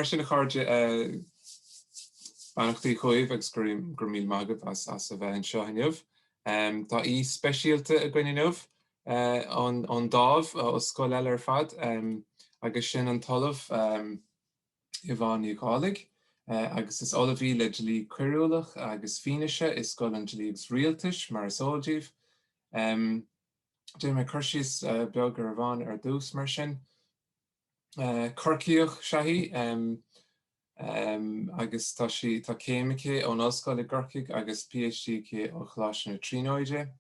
Mar sin a chairde, beannachtaí chugaibh agus go raibh míle maith agaibh as a bheith anseo inniu. Tá aoi speisialta againn inniu ón Dáimh, ó scoil eile ar fad, agus sin an tOllamh Yvonne Ní Dhálaigh, agus is ollamh í le Dlí Coiriúlach agus Fianaise i Scoil an Dlí agus Rialtais, mar is eol daoibh. Déanfaidh mé cur síos beag ar Yvonne ar dtús, mar sin. Corcaíoch is ea í agus tá sí, tá céim aici ón ollscoil i gCorcaigh agus PhD aici ó Choláiste na Tríonóide,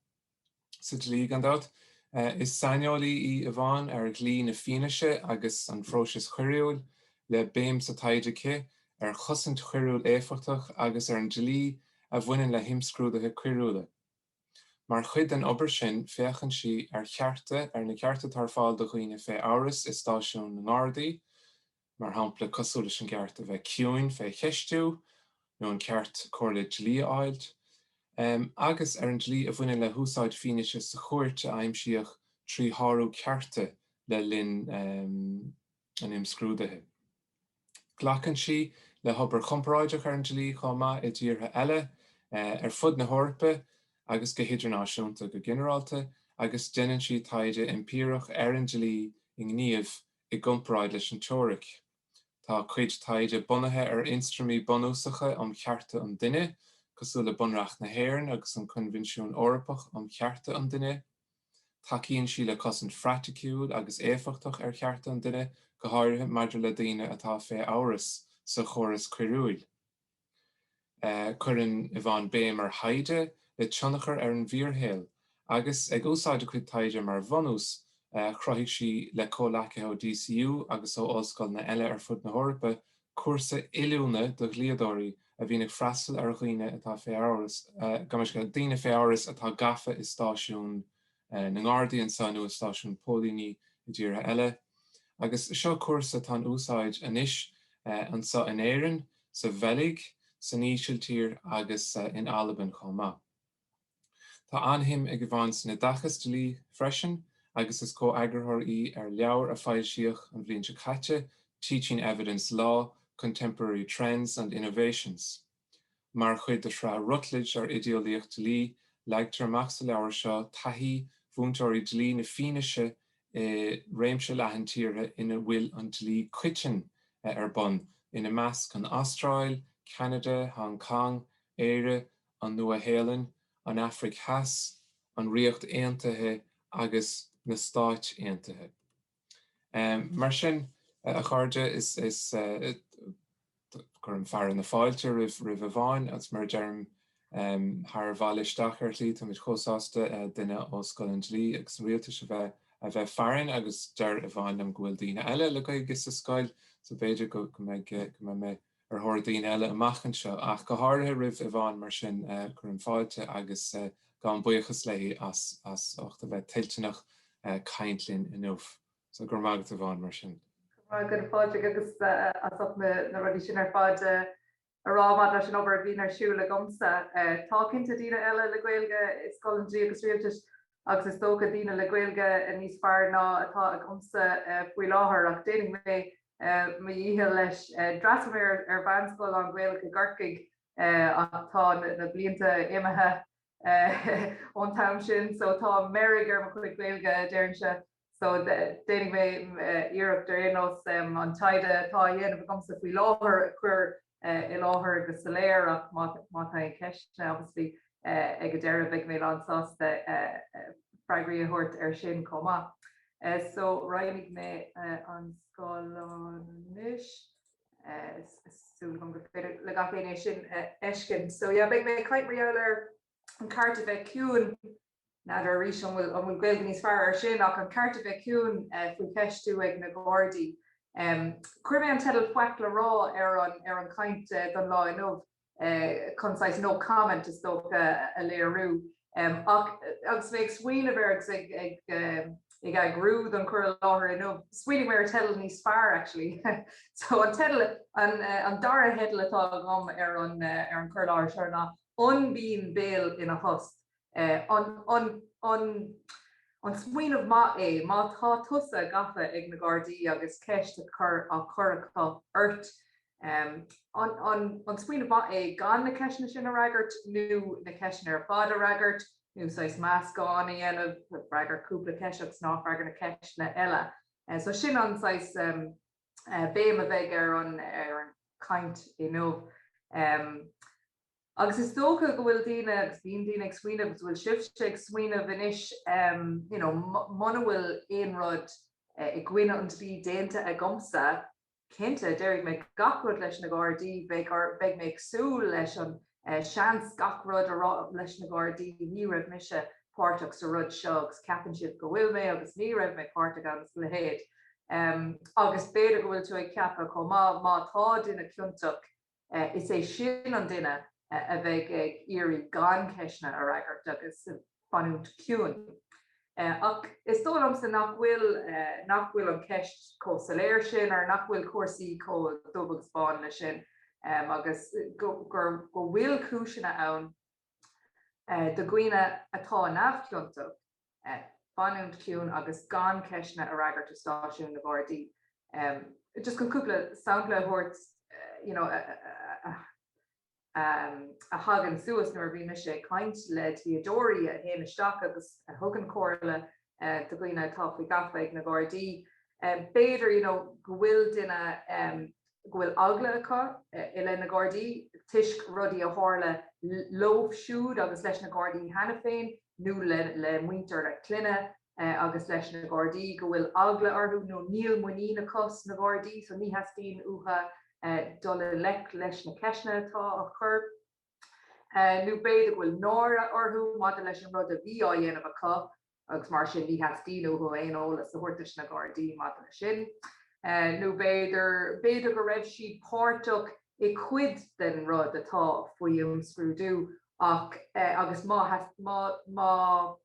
sa dlí gan dabht. Is saineolaí í Yvonne ar dhlí na fianaise agus an phróisis choiriúil, le béim sa taighde aici ar chosaint choiriúil éifeachtach agus ar an dlí a bhaineann le himscrúduithe coiriúla. Mar chuid den obair sin, féachann sí ar chearta, ar na cearta atá ar fáil do dhaoine fé amhras i stáisiún na nGardaí, mar shampla cosúil leis an gceart a bheith ciúin fé cheistiú nó an ceart comhairle dlí a fháilt, agus ar an dlí a bhaineann le húsáid fianaise sa chúirt a aimsíodh trí shárú cearta le linn an imscrúdaithe. Glacann sí le hobair chomparáideach ar an dlí chomh maith i dtíortha eile ar fud na hEorpa agus go hidirnáisiúnta go ginearálta agus déanann sí taighde eimpíreach ar an dlí i ngníomh i gcomparáid leis an teoiric. Tá a cuid taighde bunaithe ar ionstraimí bunúsacha um chearta an duine, cosúil le Bunreacht na hÉireann agus an Coinbhinsiún Eorpach um Chearta an Duine. Tacaíonn sí le cosaint phraiticiúil agus éifeachtach ar chearta an duine, go háirithe maidir le daoine atá fé amhras sa chóras coiriúil. Cuireann Yvonne béim ar thaighde le tionchar ar an bhfíorshaol agus, ag úsáid a cuid taighde mar bhunús, chruthaigh sí le comhleacaithe ó DCU agus ó ollscoileanna eile ar fud na hEorpa cúrsa oiliúna do dhlíodóirí a bhíonn ag freastal ar dhaoine atá fé amhras, daoine fé amhras atá gafa i stáisiún na nGardaí anseo nó i stáisiún póilíní i dtíortha eile. Agus seo cúrsa atá in úsáid anois anseo in Éirinn, sa Bheilg, san Ísiltír agus in Albain chomh maith. Tá an-shuim ag Yvonne san oideachas dlí freisin agus is comheagarthóir í ar leabhar a foilsíodh an bhliain seo caite, Teaching Evidence Law, Contemporary Trends and Innovations. Mar chuid de shraith Routledge ar oideolaíocht dlí, leagtar amach sa leabhar seo taithí mhúinteoirí dlí na fianaise i réimse leathan tíortha ina bhfuil an dlí coiteann ar bun, ina measc an Astráil, Ceanada, Hong Cong, Éire, an Nua-Shéalainn, an Afraic Theas, an Ríocht Aontaithe agus na Stáit Aontaithe. Mar sin, a chairde, is cuirim fearadh na fáilte roimh roimh Yvonne agus mar a deirim thar bhaile isteach ar shlí, táimid chomh sásta duine ó Scoil an Dlí agus an Rialtais a bheith a bheith farainn agus deir Yvonne liom go bhfuil daoine eile le Gaeilge sa scoil so b'fhéidir go go mbeidh go mbeidh mé ar thóir daoine eile amach anseo ach go háirithe roimh Yvonne mar sin cuirim fáilte agus gabhaim buíochas léi as as ucht a bheith toilteanach caint linn inniu. So go raibh maith agat Yvonne mar sin. Go raibh maith agat a Phádraig agus as ucht na rudaí sin ar fad a rá maidir leis an obair a bhíonn ar siúl agamsa. Tá cinnte daoine eile le Gaeilge i Scoil an Dlí agus Rialtais agus is dócha daoine le Gaeilge níos fearr ná atá agamsa faoi láthair ach déanfaidh mé mo dhícheall leis. D'fhreastail mé ar mheánscoil lán-Ghaelach i gCorcaigh ach tá na blianta imithe ón t-am sin so tá meirg ar mo chuid Gaeilge a déarfainnse. So déanfaidh mé iarracht ar aon nós an taighde atá á dhéanamh agamsa faoi láthair a chur i láthair go soiléir ach má tá aon cheisteanna obviously ag an deireadh beidh mé lán sásta freagraí a thabhairt ar sin chomh maith. So roinnfidh mé an scáileán anois. Súil agam gur féidir le gach éinne é sin a fheiscint. So yeah beidh mé ag caint mar gheall ar an ceart a bheith ciúin N'fheadar arís an bhfuil an bhfuil Gaeilge níos fearr air sin ach an ceart a bheith ciúin faoi cheistiú ag na Gardaí. Chuir mé an teideal 'Faic le Rá' ar an ar an chaint don lá inniu chun saghas no comment is dócha a léiriú. Ach agus mé ag smaoineamh air agus ag ag ag eagrú don chur i láthair inniu, smaoinigh mé ar teideal níos fearr actually. So an teideal an an dara theideal atá agam ar an ar an chur i láthair seo ná 'An Mbíonn Béal ina Thost'. An smaoineamh maith é má tá tusa gafa ag na Gardaí agus ceist á cur acu ort? An smaoineamh maith é gan na ceisteanna sin a fhreagairt nó na ceisteanna ar fad a fhreagairt nó saghas meascán a dhéanamh, freagair cúpla ceist agus ná freagair na ceisteanna eile. So sin an saghas béim a bheidh ar an chaint inniu. Agus is dócha go bhfuil daoine, agus bíonn daoine ag smaoineamh, agus bhfuil sibhse ag smaoineamh anois, you know, muna bhfuil aon rud i gcoinne an dlí déanta agamsa, cinnte, déarfaidh mé gach rud leis na Gardaí, beidh, beidh mé ag súil leis an seans gach rud a rá leis na Gardaí, ní raibh mise páirteach sa rud seo agus ceapann siad go bhfuil mé agus ní raibh mé páirteach ann agus a leithéid. Agus b'fhéidir go bhfuil tú ag ceapadh chomh maith, má tá duine ciontach, Is é sin an duine a bheidh ag iarraidh gan ceisteanna a fhreagairt agus fanúint ciúin. Ach is dóigh liomsa nach bhfuil nach bhfuil an cheist chomh soiléir sin or nach bhfuil cúrsaí chomh dubh agus bán le sin agus go gur go bhfuil cúiseanna ann do dhaoine atá neamhchiontach fanúint ciúin agus gan ceisteanna a fhreagairt i stáisiún na Gardaí. Just chun cúpla sampla a thabhairt you know a thagann suas nuair a bhí mise ag caint le dlíodóirí a théann isteach agus a thugann comhairle do dhaoine atá faoi gafa ag na Gardaí. B'fhéidir you know go bhfuil duine go bhfuil eagla acu i leith na Gardaí toisc rudaí a tharla leo siúd agus leis na Gardaí cheana féin nó le muintir a clainne agus leis na Gardaí, go bhfuil eagla orthu nó níl muinín acu sna Gardaí so ní theastaíonn uathu dul i ngleic leis na ceisteanna atá á chur. Nó b'fhéidir go bhfuil náire orthu maidir leis an rud a bhí á dhéanamh acu agus mar sin ní theastaíonn uathu aon eolas a thabhairt dos na Gardaí maidir leis sin. Nó b'fhéidir, b'fhéidir go raibh siad páirteach i cuid den rud atá faoi imscrúdú ach, agus má, má, má,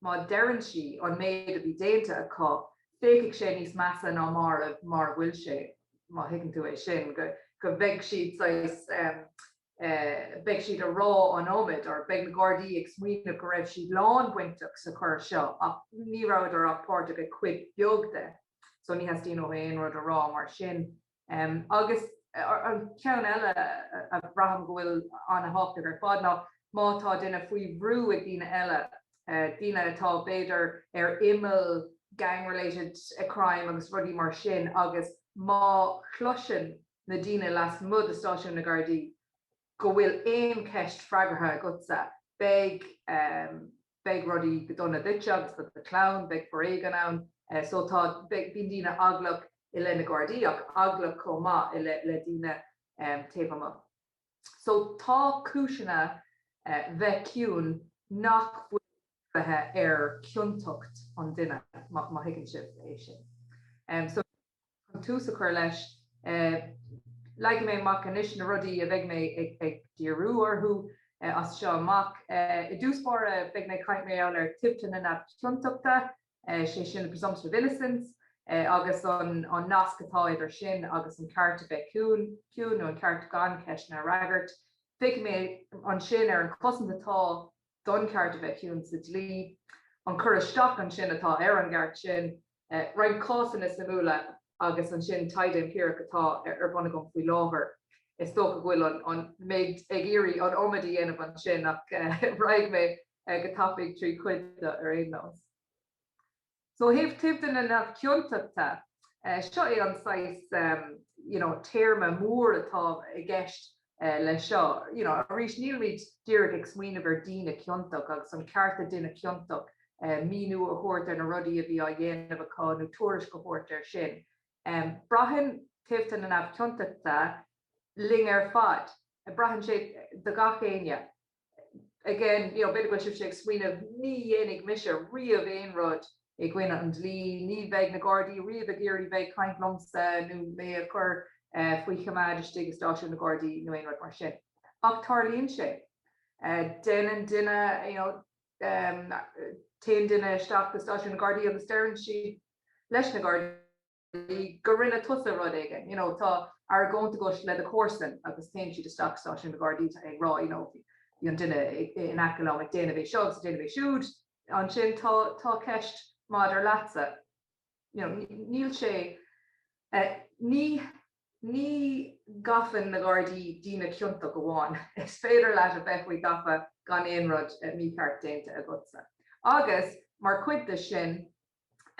má deireann siad an méid a bhí déanta acu, féachfaidh sé níos measa ná mar a, mar a bhfuil sé, má thuigeann tú é sin, go, go mbeidh siad saghas, beidh siad ag rá an iomad or beidh na Gardaí ag smaoineamh go raibh siad lánbhainteach sa choir seo ach ní rabhadar ach páirteach i cuid beag de so ní theastaíonn uathu aon rud a rá mar sin. Agus an ceann eile a bhraithim go bhfuil an-thábhachtach ar fad ná má tá duine faoi bhrú ag daoine eile, daoine atá b'fhéidir ar imeall gang related crime agus rudaí mar sin agus má chloiseann na daoine lasmuigh de stáisiún na Gardaí go bhfuil aon cheist freagartha agatsa, beidh, beidh rudaí go dona duitse agus do do chlann, beidh foréigean ann. So tá, beidh, bíonn daoine eaglach i leith na Gardaí ach eaglach chomh maith i leith le daoine taobh amuigh. So tá cúiseanna bheith ciúin nach bhfuil bunaithe ar chiontacht an duine, má thuigeann sibh é sin. So. Chun tús a chur leis, leagfaidh mé amach anois na rudaí a bheidh mé ag díriú orthu as seo amach. I dtús báire, beidh mé ag caint mar gheall ar toimhde na neamhchiontachta, sé sin the presumption of innocence, agus an nasc atá idir sin agus an ceart a bheith ciúin, nó an ceart gan ceisteanna a fhreagairt. Féachfaidh mé ansin ar an chosaint atá don cheart a bheith ciúin sa dlí, an cur isteach ansin atá ar an gceart sin, roinnt cásanna suimiúla agus ansin taighde eimpíreach atá ar bun agam faoi láthair. Is dócha go bhfuil an mé ag iarraidh an iomad a dhéanamh ansin ach raghaidh mé go tapaidh trí chuid de ar aon nós. So ó thaobh toimhde na neamhchiontachta, seo é an saghas you know téarma mór atá i gceist leis seo. You know, arís nílimid díreach ag smaoineamh ar daoine ciontach agus an ceart ag duine ciontach míniú a thabhairt ar na rudaí a bhí á dhéanamh acu nó tuairisc a thabhairt air sin. Braitheann toimhde na neamhchiontachta linn ar fad. Braitheann sé do gach éinne. Again, you know, b'fhéidir go bhfuil sibhse ag smaoineamh, ní dhéanfaidh mise riamh aon rud i gcoinne an dlí, ní bheidh na Gardaí riamh ag iarraidh bheith ag caint liomsa nó mé a chur faoi choimeád istigh i stáisiún na Gardaí nó aon rud mar sin. Ach tarlaíonn sé. Déanann duine, you know, téann duine isteach go stáisiún na Gardaí agus deireann siad leis na Gardaí, go rinne tusa rud éigin, you know, tá argóint agat le do chomharsan agus téann siad isteach stáisiún na Gardaí ag rá, you know, bhí an duine in aice liom ag déanamh é seo agus ag déanamh é siúd, ansin tá tá ceist maidir leatsa. You know, níl sé, ní. Ní ghafann na Gardaí daoine ciontach amháin. Is féidir leat a bheith faoi gafa gan aon rud mícheart déanta agatsa. Agus mar chuid de sin,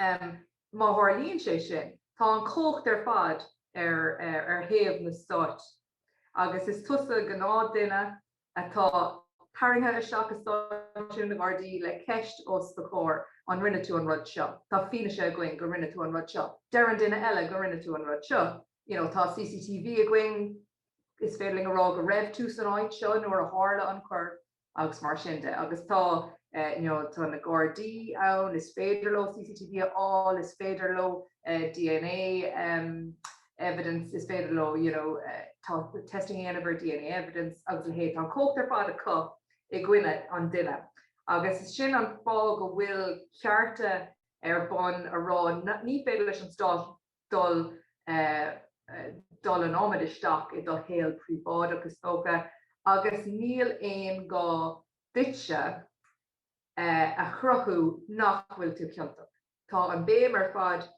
má tharlaíonn sé sin, tá an chumhacht ar fad ar ar thaobh na stáit. Agus is tusa gnáthdhuine atá tarraingthe isteach i stáisiún na nGardaí le ceist os do chomhair, an rinne tú an rud seo? Tá fianaise againn go rinne tú an rud seo. Deir an duine eile go rinne tú an rud seo. You know, tá CCTV againn, is féidir linn a rá go raibh tú san áit seo nuair a tharla an choir agus mar sin de. Agus tá, you know, tá na Gardaí ann, is féidir leo CCTV a fháil, is féidir leo DNA evidence, is féidir leo, you know, tá testing a dhéanamh ar DNA evidence agus a leithéid. Tá an chumhacht ar fad acu i gcoinne an duine. Agus sin an fáth go bhfuil cearta ar bun a rá ní féidir leis an stát dul dul an iomad isteach i do shaol príobháideach is dócha agus níl aon ghá duitse a chruthú nach bhfuil tú ciontach. Tá an béim ar fad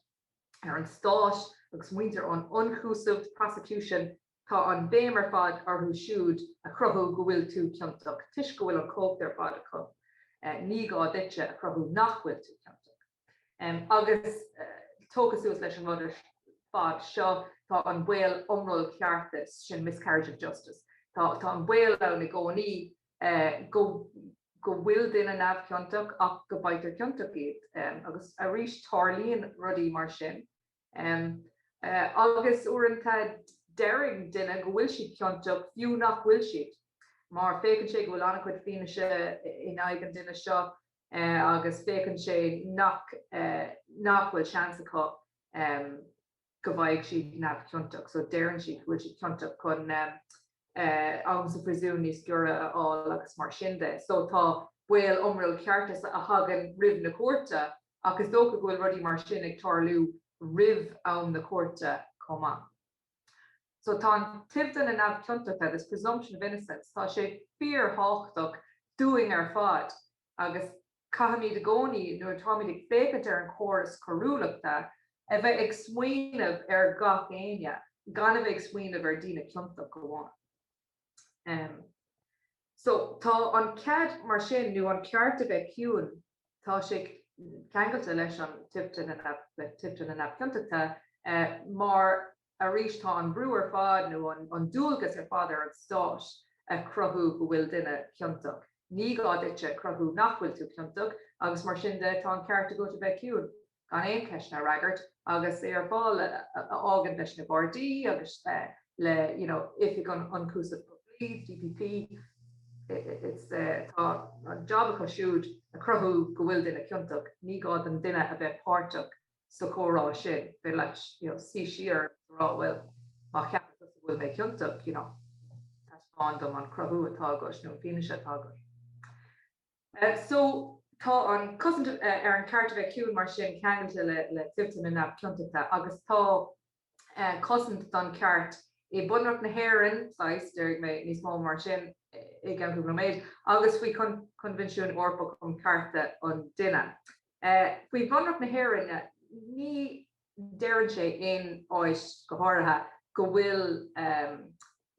ar an stát agus muintir an ionchúisimh, prosecution, tá an béim ar fad orthu siúd a chruthú go bhfuil tú ciontach, toisc go bhfuil an chumhacht ar fad acu. Ní gá duitse a chruthú nach bhfuil tú ciontach. Agus tógtha suas leis an rud ar fad seo, tá an baol iomrall ceartais, sin miscarriage of justice. Tá an baol ann i gcónaí go go bhfuil duine neamhchiontach ach go bhfaightear ciontach iad. Agus arís tarlaíonn rudaí mar sin. Agus uaireanta deireann duine go bhfuil siad ciontach fiú nach bhfuil siad. Mar féachann sé go bhfuil an-chuid fianaise in aghaidh an duine seo agus féachann sé nach nach bhfuil seans acu go bhfaighidh siad neamhchiontach so deireann siad go bhfuil siad ciontach chun am sa phríosún níos giorra a fháil agus mar sin de. So tá baol iomrall ceartais a thagann roimh na cúirte ach is dócha go bhfuil rudaí mar sin ag tarlú roimh am na cúirte chomh maith. So tá an toimhde na neamhchiontachta, this presumption of innocence, tá sé fíorthábhachtach dúinn ar fad agus Caithfimid i gcónaí, nuair atáimid ag féachaint ar an chóras coiriúlachta, a bheith ag smaoineamh ar gach éinne, gan a bheith ag smaoineamh ar daoine ciontach amháin. So, tá an cead mar sin, nó an ceart a bheith ciúin, tá sé ceangailte leis an toimhde na, le toimhde na neamhchiontachta, mar arís tá an brú ar fad nó an dualgas ar fad ar an stát a chruthú go bhfuil duine ciontach. Ní gá duitse cruthú nach bhfuil tú ciontach agus mar sin de tá an ceart agat a bheith ciúin, gan aon cheisteanna a fhreagairt agus é ar fáil a fhágaint leis na Gardaí agus le you know Oifig an Ionchúisimh Poiblí, DPP. It's tá an job acu siúd a chruthú go bhfuil duine ciontach. Ní gá don duine a bheith páirteach sa chomhrá sin, féidir leat you know suí siar agus a rá bhuel má cheapann tusa go bhfuil mé ciontach you know taispeáin dom an cruthú atá agat nó an fianaise atá agat. So tá an cosaint ar an ceart a bheith ciúin mar sin ceangailte le le toimhde na neamhchiontachta agus tá cosaint don cheart i Bunreacht na hÉireann, saghas, déarfaidh mé níos mó mar sin i gceann cúpla nóiméad, agus faoi Choinbhinsiún Eorpach um Chearta an Duine. Faoi Bhunreacht na hÉireann, ní deireann sé aon áit go háirithe go bhfuil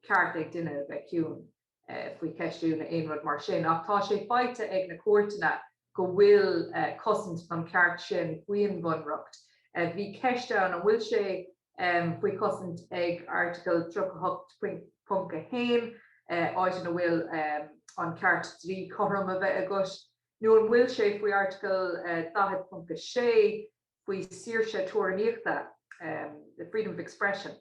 ceart ag duine a bheith ciúin faoi cheistiú nó aon rud mar sin, ach tá sé faighte ag na cúirteanna go bhfuil cosaint don cheart sin faoin bhunreacht. Bhí ceist ann an bhfuil sé faoi chosaint ag Airteagal 38.1, áit ina bhfuil an ceart dlí cothrom a bheith agat, nó an bhfuil sé faoi Airteagal 40.6 faoi saoirse tuairimíochta, the freedom of expression,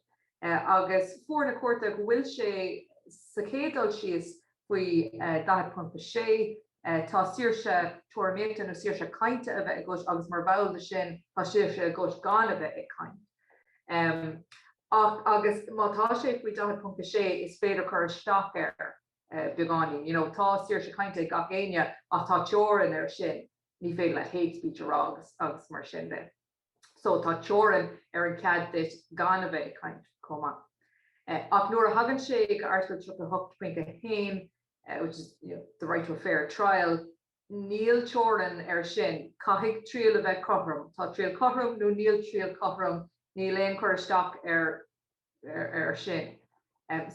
agus fuair na cúirte go bhfuil sé sa chéad dul síos faoi 40.6, tá saoirse tuairimíochta nó saoirse cainte a bheith agat agus mar bhall de sin tá saoirse agat gan a bheith ag caint. Ach agus má tá sé faoi 40.6 is féidir cur isteach air beagáinín. You know, tá saoirse cainte ag gach éinne ach tá teorainn air sin. Ní féidir leat hate speech a rá agus agus mar sin de. So tá teorainn ar an cead duit gan a bheith ag caint chomh maith. Ach nuair a thagann sé go Article 38.1, which is you know, the right to a fair trial, níl teorainn air sin. Caithfidh triail a bheith cothrom. Tá triail cothrom nó níl triail cothrom, níl aon chur isteach ar. ar sin.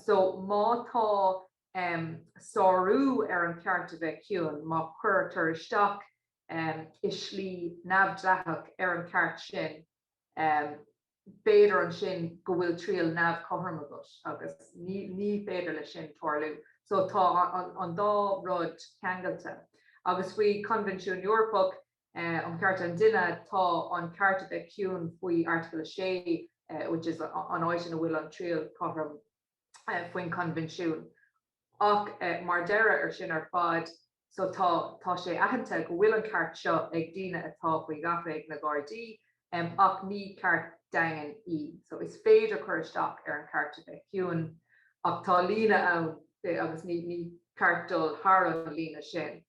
So má tá sárú ar an cheart a bheith ciúin, má chuirtear isteach i slí neamhdhleathach ar an cheart sin, b'fhéidir ansin go bhfuil triail neamhchothrom agat agus ní féidir leis sin tarlú. So tá an dá rud ceangailte. Agus faoi Coinbhinsiún Eorpach um Chearta an Duine tá an ceart a bheith ciúin faoi Article 6, which is an áit ina bhfuil an triail chothrom faoin Choinbhinsiún. Ach mar deireadh ar sin ar fad, so tá, tá sé aitheanta go bhfuil an ceart seo ag daoine atá faoi ghafa ag na Gardaí, ach ní ceart daingean í. So is féidir cur isteach ar an cheart a bheith ciúin, ach tá líne ann agus ní, ní ceart dul thar an líne sin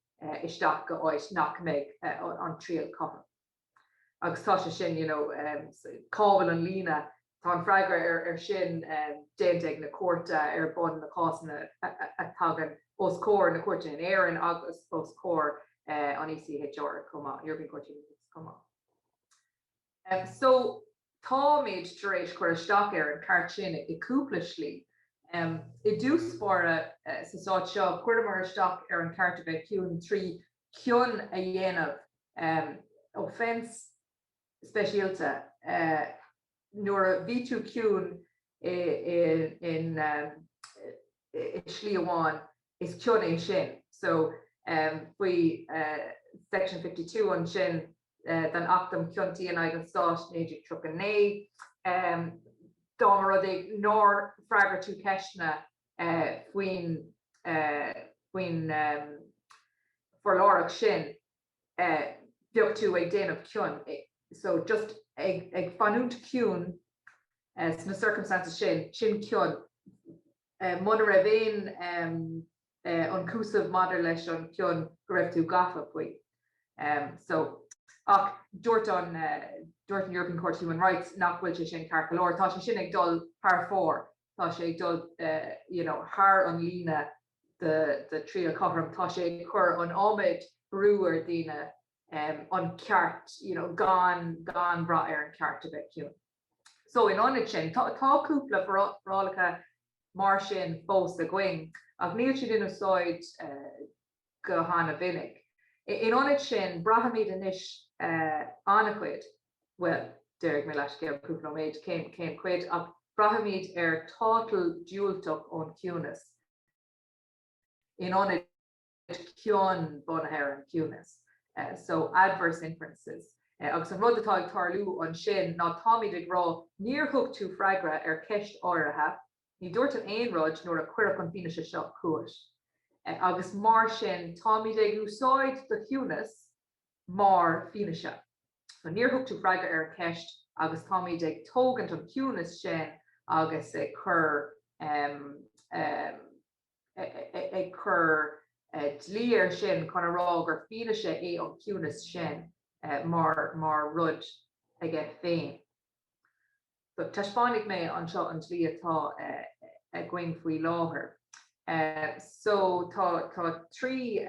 isteach go áit nach mbeidh an triail cothrom. Agus tá sé sin, you know, cá bhfuil an líne, tá an freagra ar sin déanta ag na cúirte ar bun na cásanna a thagann os comhair na cúirte in Éirinn agus os comhair an ECHR chomh maith, European Court of Human Rights chomh maith. So táimid tar éis cur isteach ar an ceart sin i cúpla slí. I dtús báire sa stát seo chuireamar isteach ar an ceart a bheith ciúin trí cion a dhéanamh offence speisialta nuair a bhí tú ciúin i slí amháin, is cion é sin. So faoi Section 52 ansin den Acht um Chiontaí in aghaidh an Stáit 1939, dá mba rud é nár freagair tú ceisteanna faoin faoin forláireacht sin, bheadh tú ag déanamh cion. So just ag ag fanúint ciúin sna circumstances sin, sin cion. Muna raibh aon ionchúiseamh maidir leis an cion go raibh tú gafa faoi. So ach dúirt an dúirt an European Court of Human Rights nach bhfuil sé sin ceart go leor. Tá sé sin ag dul thar fóir. Tá sé ag dul you know thar an líne de triail chothrom. Tá sé ag cur an iomad brú ar daoine an ceart you know gan gan brath ar an ceart a bheith ciúin. So in ionad sin, tá tá cúpla forálacha mar sin fós againn ach níl siad in úsáid go hana-mhinic. In ionad sin, braithimid anois an-chuid, bhuel, déarfaidh mé leat i gceann cúpla nóiméad cén cén chuid, ach braithimid ar tátal diúltach ón chiúnas in ionad cion bunaithe ar an chiúnas. So, adverse inferences. Agus an rud atá ag tarlú ansin ná táimid ag rá níor thug tú freagra ar cheist áirithe, Ní dúirt tú aon rud nuair a cuireadh an fianaise seo chugat, agus mar sin táimid ag úsáid do chiúnas mar fianaise. So níor thug tú freagra ar an cheist agus táimid ag tógaint an ciúnas sin agus ag cur ag cur dlí air sin chun a rá gur fianaise é an ciúnas sin mar mar rud aige féin. So, taispeánfaidh mé anseo an dlí atá againn faoi láthair. So, tá tá 3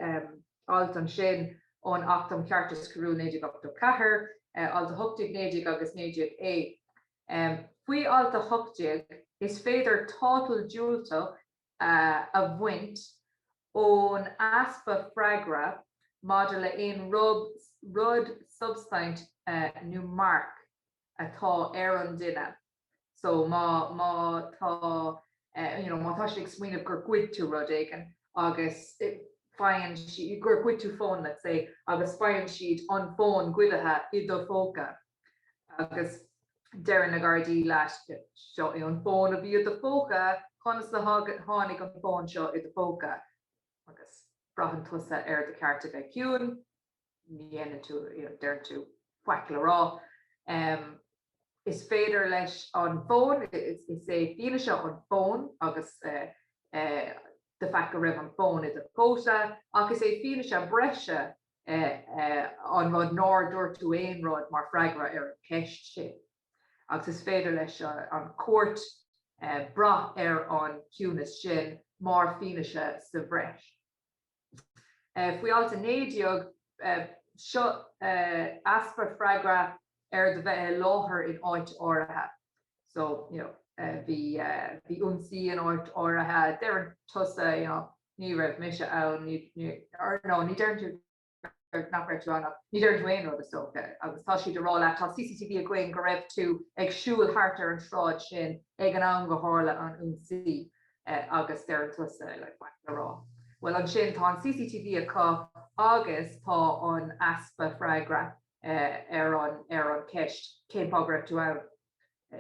alt ansin ón Acht um Cheartas Coiriúil 1984, Alt 18, 19 agus 19A. Faoi Alt 18, is féidir tátal diúltach a bhaint ón easpa freagra maidir le aon rud, substaint nó marc atá ar an duine so má má tá you know má tá siad ag smaoineamh gur ghoid tú rud éigin agus faigheann siad gur ghoid tú fón let's say agus faigheann siad an fón goidithe i do phóca agus deireann na Gardaí leat seo é an fón a bhí i do phóca conas a tháinig an fón seo i do phóca agus braitheann tusa ar do cheart a bheith ciúin. ní dhéanann tú, you know, deireann tú faic le rá. Is féidir leis an bhfón, is é fianaise an fón agus the fact go raibh an fón i do phóca, ach is é fianaise breise an rud nár dúirt tú aon rud mar freagra ar an cheist sin. Agus is féidir leis an chúirt brath ar an chiúnas sin mar fianaise sa bhreis. Faoi alt 19, seo easpa freagra ar do bheith i láthair in áit áirithe. So, you know, Bhí bhí ionsaí in áit áirithe, deireann tusa you know ní raibh mise ann, or no ní deireann tú nach raibh tú ann ach ní deireann tú aon rud is dócha agus tá siad ag rá leat tá CCTV againn go raibh tú ag siúl thart ar an sráid sin ag an am go tharla an ionsaí agus deireann tusa like faic le rá. Bhuel ansin tá an CCTV acu agus tá an easpa freagra ar an ar an ceist cén fáth go raibh tú ann.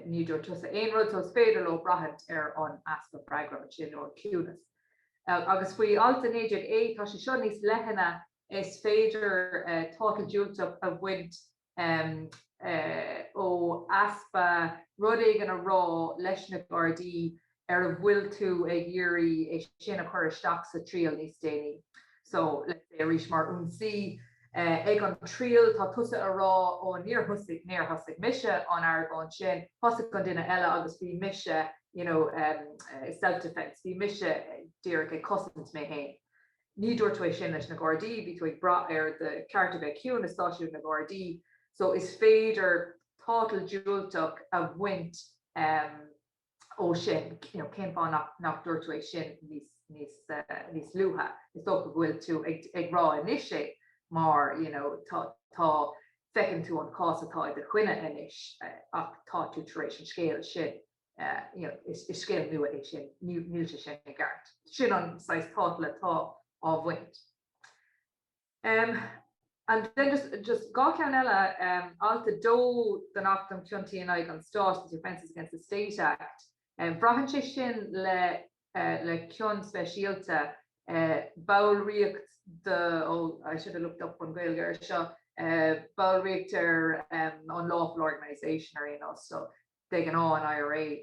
Ní dúirt tusa aon rud so is féidir leo braithint ar an easpa freagra ansin nó an ciúnas. Agus faoi alt 19A tá sé seo níos leithne, is féidir tátal diúltach a bhaint ó easpa rud éigin a rá leis na Gardaí ar a bhfuil tú ag iarraidh é sin a chur isteach sa triail níos déanaí. So, let's say arís mar ionsaí ag an triail, tá tusa a rá ó níor thosaigh, níor thosaigh mise an argóint sin, thosaigh an duine eile agus bhí mise, you know, self-defence, bhí mise díreach ag cosaint mé féin. Ní dúirt tú é sin leis na Gardaí, bhí tú ag brath ar do cheart a bheith ciúin i stáisiún na Gardaí. So is féidir tátal diúltach a bhaint ó sin, you know, cén fáth nach, nach dúirt tú é sin níos, níos, níos luaithe? Is dócha go bhfuil tú ag, ag rá anois é mar, you know, tá, tá, feiceann tú an cás atá i do choinne anois ach tá tú tar éis an scéal sin, you know, is, is scéal nua é sin, níl, níl sé sin i gceart. Sin an saghas tátal atá á bhaint. And then just just dhá cheann eile, alt 2 den Acht um Chiontaí in aghaidh an Stáit, the Offences Against the State Act, braitheann sé sin le le cion speisialta, ballraíocht de, oh I should have looked up an Ghaeilge ar seo, ballraíocht ar unlawful organisation ar aon nós, so de ghnáth an IRA.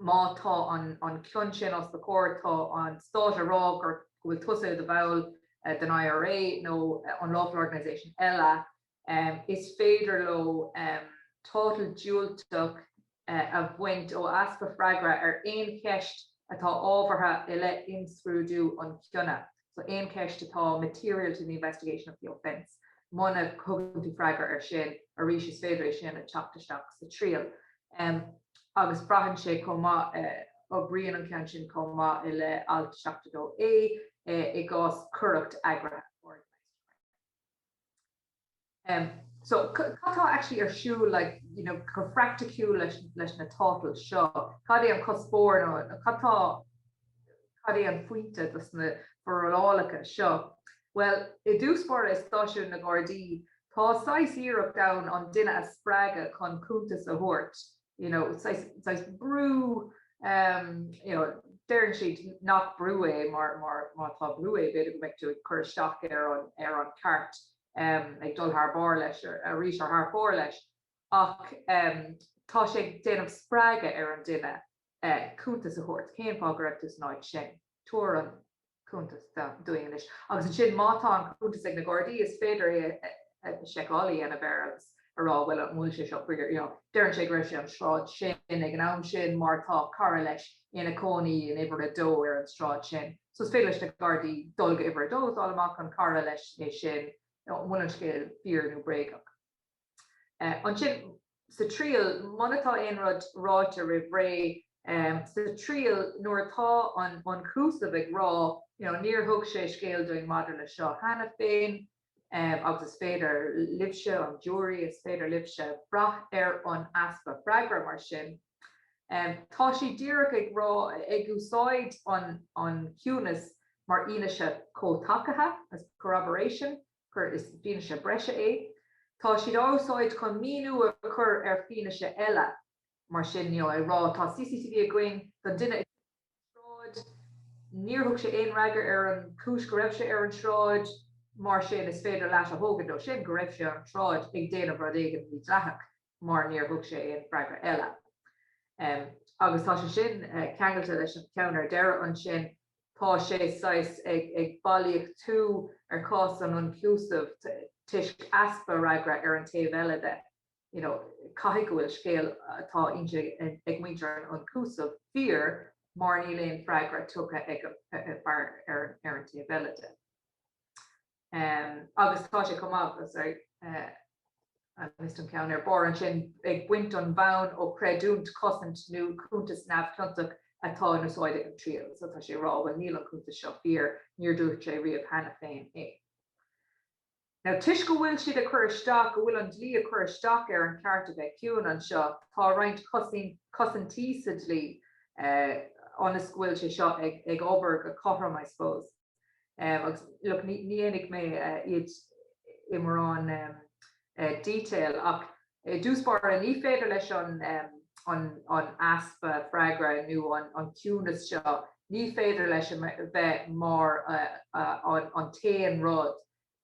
Má tá an cion sin os do chomhair, tá an stát ag rá gur go bhfuil tusa i do bhall den IRA nó unlawful organisation eile, is féidir leo tátal diúltach a bhaint ó easpa freagra ar aon cheist atá ábhartha i leith imscrúdú an chiona. So aon cheist atá material to the investigation of the offence, muna thugann tú freagra air sin, arís is féidir é sin a teacht isteach sa triail. Agus braitheann sé chomh maith, oibríonn an ceann sin chomh maith i leith alt 72A i gcás coireacht eagraithe, organised crime. So cad tá actually ar siúl like, you know, go praiticiúil leis, leis na tátail seo? Cad é an cuspóir nó cad tá cad é an phointe dos na forálacha seo? Well, i dtús báire i stáisiún na Gardaí, tá saghas iarracht ann an duine a spreagadh chun cuntas a thabhairt. you know, saghas, saghas brú, um, you know, deireann siad nach brú é mar, mar má tá brú é b'fhéidir go mbeidh tú ag cur isteach ar an, ar an ceart um, ag dul thar barr leis arís ar thar fóir leis ach um, tá sé ag déanamh spreagadh ar an duine uh, cuntas a thabhairt cén fáth go raibh tú san áit sin. Tabhair an cuntas dúinn anois. Agus ansin má tá an cuntas ag na Gardaí is féidir é a seiceáil a dhéanamh air agus a rá bhuel an bhfuil sé seo fíor, you know, deireann sé go raibh sé an sráid sin ag an am sin mar tá cara leis ina cónaí in uimhir a dó ar an sráid sin. So is féidir leis na Gardaí dul go uimhir a dó is fáil amach an cara leis é sin, an bhfuil an scéal fíor nó bréagach. Ansin sa triail, muna tá aon rud ráite roimh ré, sa triail nuair atá an ionchúiseamh ag rá you know níor thug sé scéal dúinn maidir le seo cheana féin agus is féidir libhse, an giúiré, is féidir libhse brath ar an easpa freagra mar sin. Tá sé díreach ag rá, ag úsáid an ciúnas mar fhianaise comhtacaithe, as corroboration, gur is fianaise breise é. Tá siad á úsáid chun míniú a chur ar fianaise eile, mar sin, you know, ag rá tá CCTV againn don duine ar an sráid, níor thug sé aon fhreagra ar an chúis go raibh sé ar an sráid, mar sin is féidir leat a thógaint ó sin go raibh sé ar an tsráid ag déanamh rud éigin mídhleathach mar níor thug sé aon freagra eile. Agus tá sé sin ceangailte leis an cheann ar deireadh ansin, tá sé saghas ag bailíochtú ar chás an ionchúisimh toisc easpa fhreagra ar an taobh eile de. You know, caithfidh go bhfuil scéal atá inste ag muintir an ionchúisimh fíor mar níl aon freagra tugtha ag an fear ar an taobh eile de. Agus tá sé chomh maith, sorry. Agus an ceann ar barr ansin, ag baint an bhonn ó chreidiúint, cosaint nó cuntas neamhchiontach atá in úsáid ag an triail. So tá sé ag rá, bhuel níl an cuntas seo fíor, níor dúirt sé riamh cheana féin é. Now toisc go bhfuil siad ag cur isteach, go bhfuil an dlí ag cur isteach ar an cheart a bheith ciúin anseo, tá roinnt cosaintí sa dlí ionas go bhfuil sé seo ag obair go cothrom, I suppose. Agus look, ní dhéanfaidh mé iad i mórán detail ach i dtús báire ní féidir leis an an easpa freagra nó an ciúnas seo, ní féidir leis a bheith mar an t-aon rud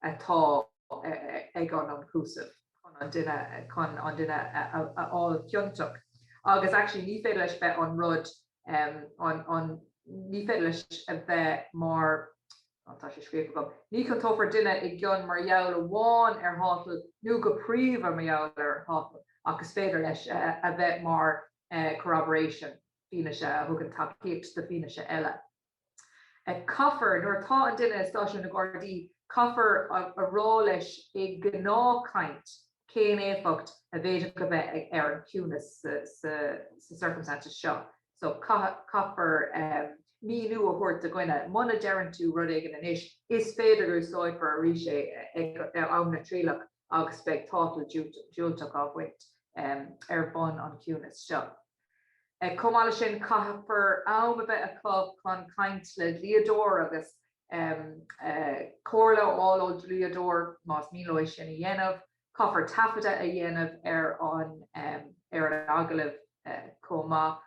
atá ag an ionchúiseamh chun an duine chun an duine a fháil ciontach. Agus actually ní féidir leis bheith an rud an an ní féidir leis a bheith mar tá sé scríofa agam, ní chiontófar duine i gcion mar gheall amháin ar thátal nó go príomha mar gheall ar thátal ach is féidir leis a bheith mar corroboration, fianaise a thugann tacaíocht do fianaise eile. Caithfear, nuair atá an duine i stáisiún na Gardaí, caithfear a rá leis i ngnáthchaint cén éifeacht a bhféadfadh a bheith ar an chiúnas sa circumstances seo. So caithfear míniú a thabhairt do dhuine, muna deireann tú rud éigin anois, is féidir go úsáidfear arís é ag am na trialach agus beidh tátal diúltach á bhaint ar bhonn an chiúnas seo. Chomh maith leis sin, caithfear am a bheith acu chun caint le dlíodóir agus comhairle a fháil ó dhlíodóir más mian leo é sin a dhéanamh. Caithfear taifeadadh a dhéanamh ar an ar an agallamh chomh maith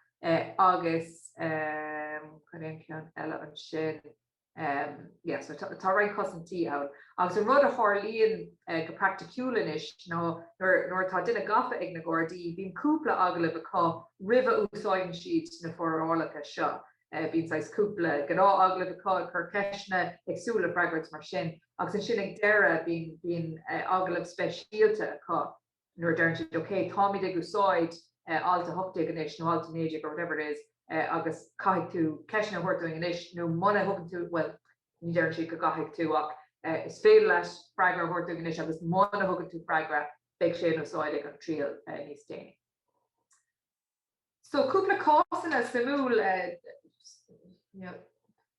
agus cad é an ceann eile ansin? Yeah, so tá roinnt cosaintí ann. Agus an rud a tharlaíonn go praiticiúil anois ná nuair atá duine gafa ag na Gardaí, bíonn cúpla agallamh acu roimh a úsáideann siad na forálacha seo. Bíonn saghas cúpla gnáth-agallamh acu ag cur ceisteanna, ag súil le freagairt mar sin. Agus ansin ag deireadh bíonn agallamh speisialta acu. nuair a deireann siad ok táimid ag úsáid alt 18 anois nó alt 19 or whatever it is agus caithfidh tú ceisteanna a thabhairt dúinn anois nó muna thugann tú, bhuel ní deireann siad go gcaithfidh tú ach is féidir leat freagra a thabhairt dúinn anois agus muna thugann tú freagra beidh sé in úsáid ag an triail níos déanaí. So cúpla cásanna suimiúil,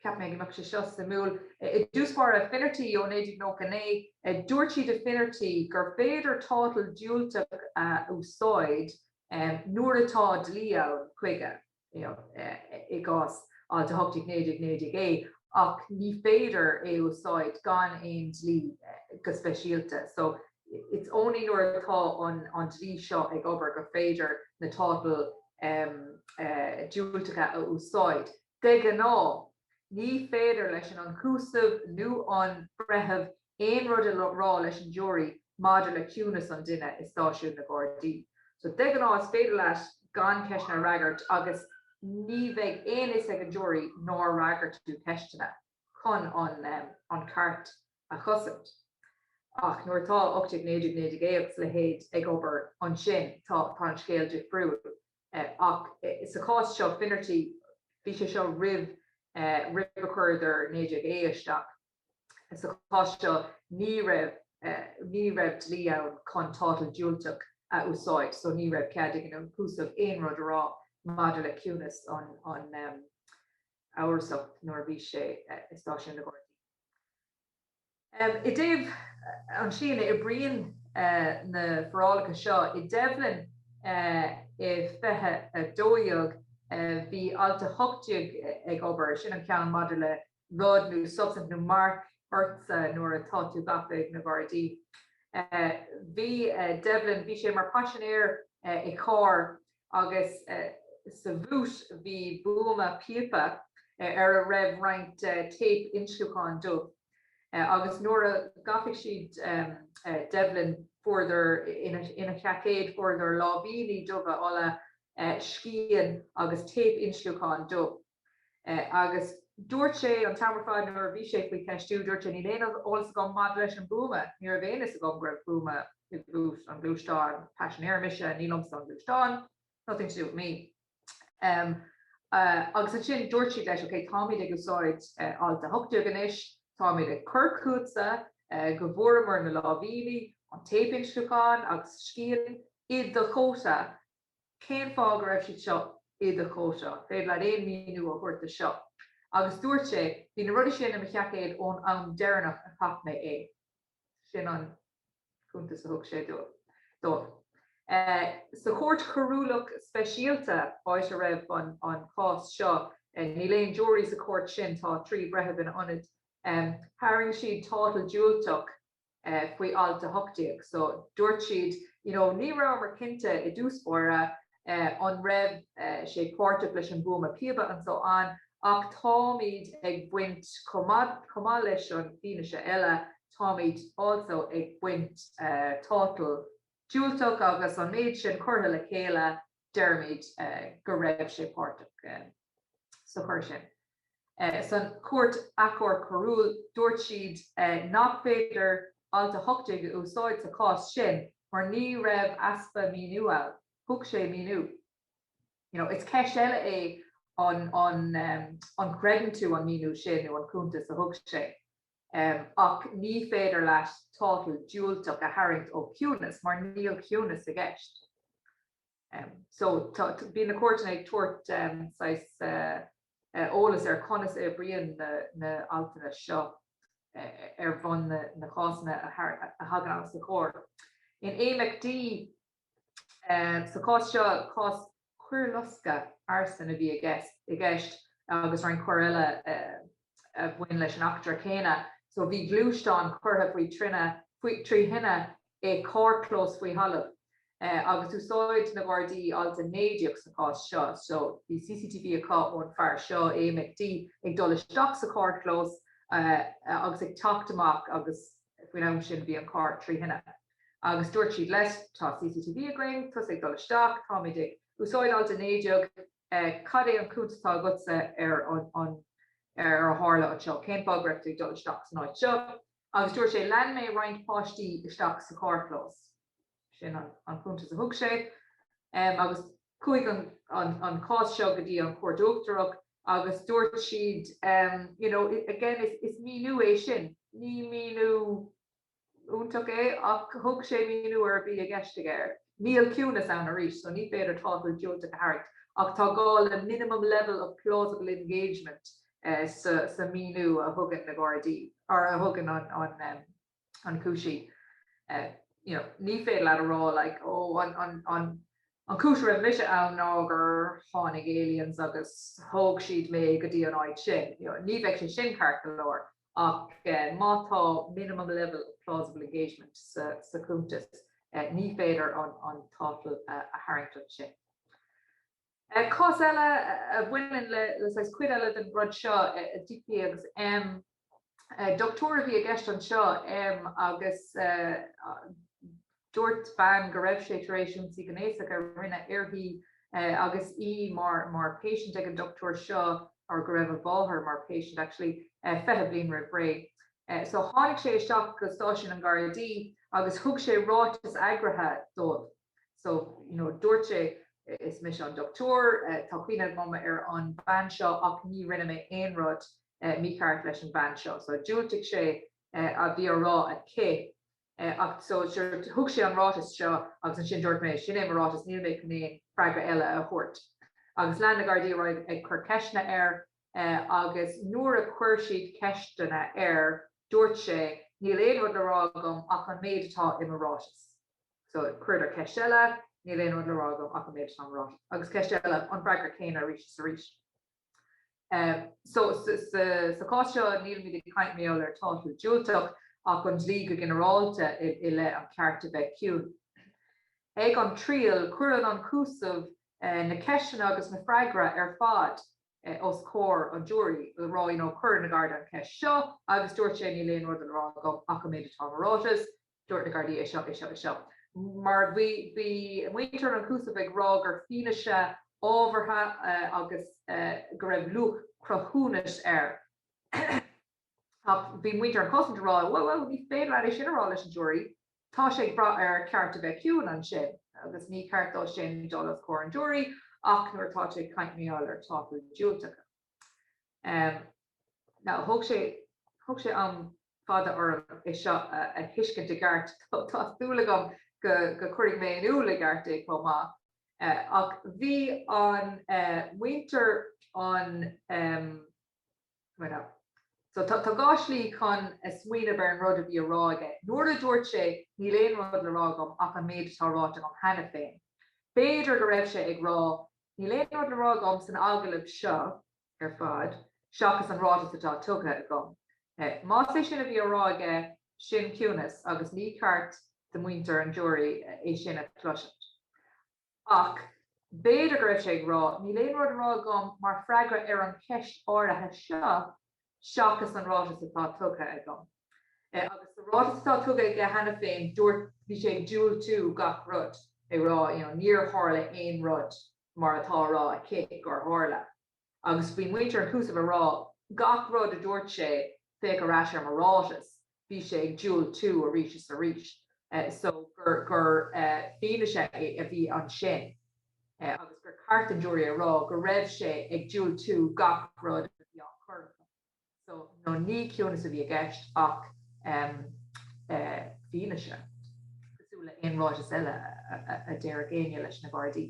cheap mé go mbeadh sé seo suimiúil. I dtús báire, Finnerty ó 1999, dúirt siad i Finnerty gur féidir tátal diúltach a úsáid nuair atá dlí ann chuige, i gcás alt 18, 19, 19A, ach ní féidir é a úsáid gan aon dlí go speisialta. So it's only nuair atá an dlí seo ag obair gur féidir na tátail diúltacha a úsáid. De ghnáth, ní féidir leis an ionchúiseamh nó an breitheamh aon rud a rá leis an giúiré maidir le ciúnas an duine i stáisiún na Gardaí. So de ghnáth is féidir leat gan ceisteanna a fhreagairt agus ní bheidh aon fhios ag an giúiré nár fhreagair tú ceisteanna chun an ceart a chosaint. Ach nuair atá 18, 19, 19A agus a leithéid ag obair ansin tá an scéal difriúil. Ach sa chás seo Finnerty, bhí sé seo roimh roimh a chuireadar 19A isteach. Sa chás seo ní raibh ní raibh dlí ann chun tátal diúltach a úsáid so ní raibh cead ag an ionchúiseamh aon rud a rá maidir le ciúnas an an amhrasach nuair a bhí sé i stáisiún na Gardaí. I dtaobh an tslí ina oibríonn na forálacha seo, i Devlin i 2012 bhí alt 18 ag obair, sin an ceann maidir le rud nó substaint nó marc ortsa nuair atá tú gafa ag na Gardaí. Bhí Devlin, bhí sé mar paisinéir i charr agus sa bhút bhí buama píopa ar a raibh roinnt téip insliúcháin dubh. Agus nuair a ghafaigh siad Devlin fuaireadar ina sheaicéad fuaireadar láimhíní dubha olla, scian agus téip insliúcháin dubh. Agus dúirt sé an t-am ar fad nuair a bhí sé faoi cheistiú, dúirt sé, níl aon eolas agam maidir leis an buama, ní raibh aon fhios agam go raibh buama i bhút an ghluaisteáin, paisinéir mise, ní liomsa an gluaisteán, nothing to do with me. Agus ansin dúirt siad leis, ok, táimid ag úsáid alt 18 anois, táimid ag cur chugatsa go bhfuaireamar na láimhíní. an téip inslithiúcháin agus scian i do chóta, cén fáth go raibh siad seo i do chóta? An féidir leat aon míniú a thabhairt do seo? Agus dúirt sé, bhí na rudaí sin i mo sheaicéad ón am deireanach a chaith mé é. Sin an cuntas a thug sé dóibh. Sa Chúirt Choiriúlach Speisialta, áit a raibh an cás seo, níl aon jury sa chúirt sin, tá 3 breitheamh ina ionad, tharraing siad tátal diúltach faoi alt 18. So dúirt siad, you know, ní rabhamar cinnte i dtús báire an raibh sé páirteach leis an buama píoba and so on, ach táimid ag baint, chomh maith leis an bhfianaise eile, táimid also ag baint tátal diúltach agus an méid sin curtha le chéile, deirimid go raibh sé páirteach sa choir sin. San Chúirt Achomhairc Choiriúil, dúirt siad nach féidir alt 18 a úsáid sa chás sin mar ní raibh easpa míniú ann. Thug sé míniú. You know, is ceist eile é an an gcreideann tú an míniú sin nó an cuntas a thug sé. Ach ní féidir leat tátal diúltach a tharraingt ó chiúnas mar níl ciúnas i gceist. So bíonn na cúirteanna ag tabhairt saghas eolas ar conas a oibríonn na altanna seo ar bhonn na cásanna a thagann os a gcomhair. In A McD Sa chás seo, cás coirlosctha arson a bhí i gceist agus roinnt coir eile a bhain leis an eachtra céanna. So bhí gluaisteán curtha faoi trí thine i carrchlós faoi thalamh agus úsáid na Gardaí alt 19 sa chás seo. So bhí CCTV acu ón fear seo, A McD, ag dul isteach sa charrchlós agus ag teacht amach agus faoin am sin bhí an carr trí thine. Agus dúirt siad leis, tá CCTV againn, tusa ag dul isteach, táimid ag úsáid alt 19, cad é an cuntas atá agatsa ar an ar a tharla anseo, cén fáth go raibh tú ag dul isteach san áit seo? Agus dúirt sé, lean mé roinnt páistí isteach sa charrchlós. Sin an cuntas a thug sé. Agus chuaigh an cás seo go dtí an Chúirt Uachtarach agus dúirt siad, you know, again, is míniú é sin, ní míniú iontach é ach thug sé míniú ar a bhí i gceist aige air. Níl ciúnas ann arís so ní féidir tátal diúltach a tharraingt ach tá gá le minimum level of plausible engagement sa míniú a thugann na Gardaí, or a thugann an an cúisí. You know, ní féidir leat a rá like oh an an an an chúis a raibh mise ann ná gur tháinig aliens agus thóg siad mé go dtí an áit sin. You know, ní bheidh sé sin ceart go leor ach má tá minimum level of plausible engagement sa sa chuntas ní féidir an an tátal a tharraingt ansin. Cás eile a bhaineann le saghas cuid eile den rud seo, D.K. agus M. Dochtúir a bhí i gceist anseo, M, agus dúirt bean go raibh sé tar éis ionsaí gnéasach a rinneadh uirthi agus í mar patient ag an dochtúir seo, or go raibh a mháthair mar patient actually, 20 bliain roimh ré. So tháinig sé isteach go stáisiún an Ghardaí agus thug sé ráiteas eagraithe dóibh. So, you know, dúirt sé, is mise an dochtúir, tá cuimhne agam ar an bhean seo ach ní rinne mé aon rud mícheart leis an bhean seo. So diúltaigh sé a bhí á rá aici ach so thug sé an ráiteas seo agus ansin dúirt mé, sin é mo ráiteas, níl mé chun aon freagra eile a thabhairt. Agus lean na Gardaí ar aghaidh ag cur ceisteanna air agus nuair a chuir siad ceisteanna air dúirt sé, níl aon rud le rá agam ach an méid atá i mo ráiteas. So, chuireadar ceist eile, níl aon rud le rá agam ach an méid atá i mo ráiteas. Agus ceist eile, an freagra céanna arís is arís. So, sa chás seo, nílimid ag caint mar gheall ar tátal diúltach ach an dlí go ginearálta i leith an ceart a bheith ciúin. Ag an triail, cuireann an cúiseamh na ceisteanna agus na freagra ar fad os comhair an jury le rá, you know, chuir na Gardaí an cheist seo agus dúirt sé níl aon rud le rá agam ach an méid atá i mo ráiteas. Dúirt na Gardaí é seo, é seo, é seo. Mar bhí, bhí muintir an chúisimh ag rá gur fianaise ábhartha agus go raibh luach cruthúnais air. Ach bhí muintir an chosaint ag rá, whoa, whoa, ní féidir leat é sin a rá leis an jury. Tá sé ag brath ar ceart a bheith ciúin ansin agus ní ceart dó sin dul os comhair an jury ach nuair atá tú ag caint mar gheall ar tátal diúltacha. Now, thóg sé, thóg sé am. fada orm é seo a thuiscint i gceart. Tá súil agam go gcuirfidh mé in iúl i gceart é chomh maith. Ach bhí an muintir an So tá dhá shlí chun smaoineamh ar an rud a bhí á rá aige. Nuair a dúirt sé níl aon rud le rá agam ach an méid atá ráite agam cheana féin, b'fhéidir go raibh sé ag rá níl aon rud le rá agam san agallamh seo ar fad seachas an ráiteas atá tugtha agam. Más é sin a bhí á rá aige, sin ciúnas agus ní ceart do mhuintir an giúiré é sin a chloisint. Ach b'fhéidir go raibh sé ag rá, níl aon rud a rá agam mar freagra ar an cheist áirithe seo seachas an ráiteas atá tugtha agam. Agus sa ráiteas atá tugtha aige cheana féin, dúirt, bhí sé ag diúltú gach rud, ag rá, you know, níor tharla aon rud mar atá á rá aici gur tharla. Agus bhí muintir an chúisimh ag rá gach rud a dúirt sé, féach ar ais ar mo ráiteas, bhí sé ag diúltú arís is arís. So gur gur fianaise a bhí ansin agus gur ceart don giúiré a rá go raibh sé ag diúltú gach rud a bhí á chur acu. So no ní ciúnas a bhí i gceist ach fianaise, cosúil le aon ráiteas eile a déarfadh éinne leis na Gardaí.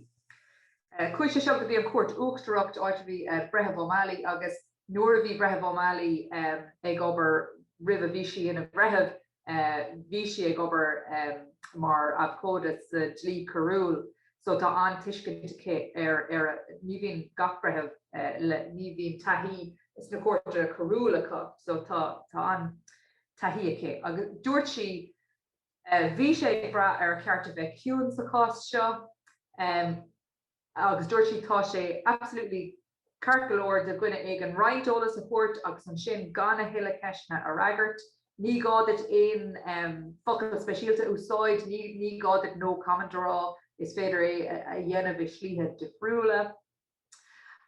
Chuaigh sé seo go dtí an Chúirt Uachtarach, áit a bhí Breitheamh O'Malley agus nuair a bhí Breitheamh O'Malley ag obair roimh a bhí sí ina breitheamh, Bhí sí ag obair mar abhcóide sa dlí coiriúil so tá an-tuiscint aici ar, ar, ní bhíonn gach breitheamh le, ní bhíonn taithí sna cúirteanna coiriúla acu so tá, tá an-taithí aici. Agus dúirt sí, bhí sé ag brath ar a cheart a bheith ciúin sa chás seo. Agus dúirt sí, tá sé absolutely ceart go leor do dhuine éigin roinnt eolas a thabhairt agus ansin gan a thuilleadh ceisteanna a fhreagairt. Ní gá duit aon focal speisialta a úsáid, ní gá duit no comment a rá, is féidir é a dhéanamh i slíthe difriúla.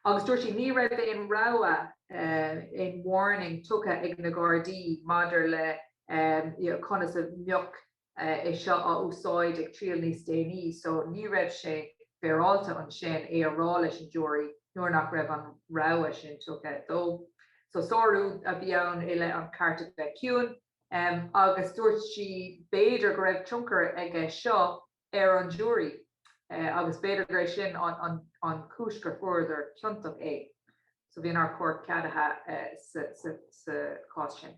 Agus dúirt sí, ní raibh aon rabhadh, aon warning tugtha ag na Gardaí maidir le conas a mbeadh é seo á úsáid ag triail níos déanaí so ní raibh sé féaráilte ansin é a rá leis an giúiré nuair nach raibh an rogha sin tugtha dó. So sárú a bhí ann i leith an ceart a bheith ciúin agus dúirt sí b'fhéidir go raibh tionchar aige seo ar an giúiré agus b'fhéidir gur é sin an chúis gur fuaireadar ciontach é. So bhí an achomharc ceadaithe sa chás sin.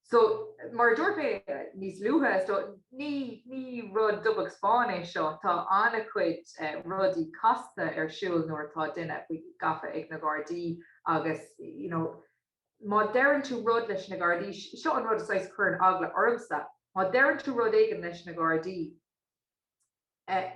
So, mar a dúirt mé níos luaithe, so ní, ní rud dubh agus bán é seo, tá an-chuid rudaí casta ar siúl nuair atá duine faoi gafa ag na Gardaí agus, you know, má deireann tú rud leis na Gardaí, seo an rud a saghas cuireann eagla ormsa, má deireann tú rud éigin leis na Gardaí, eh,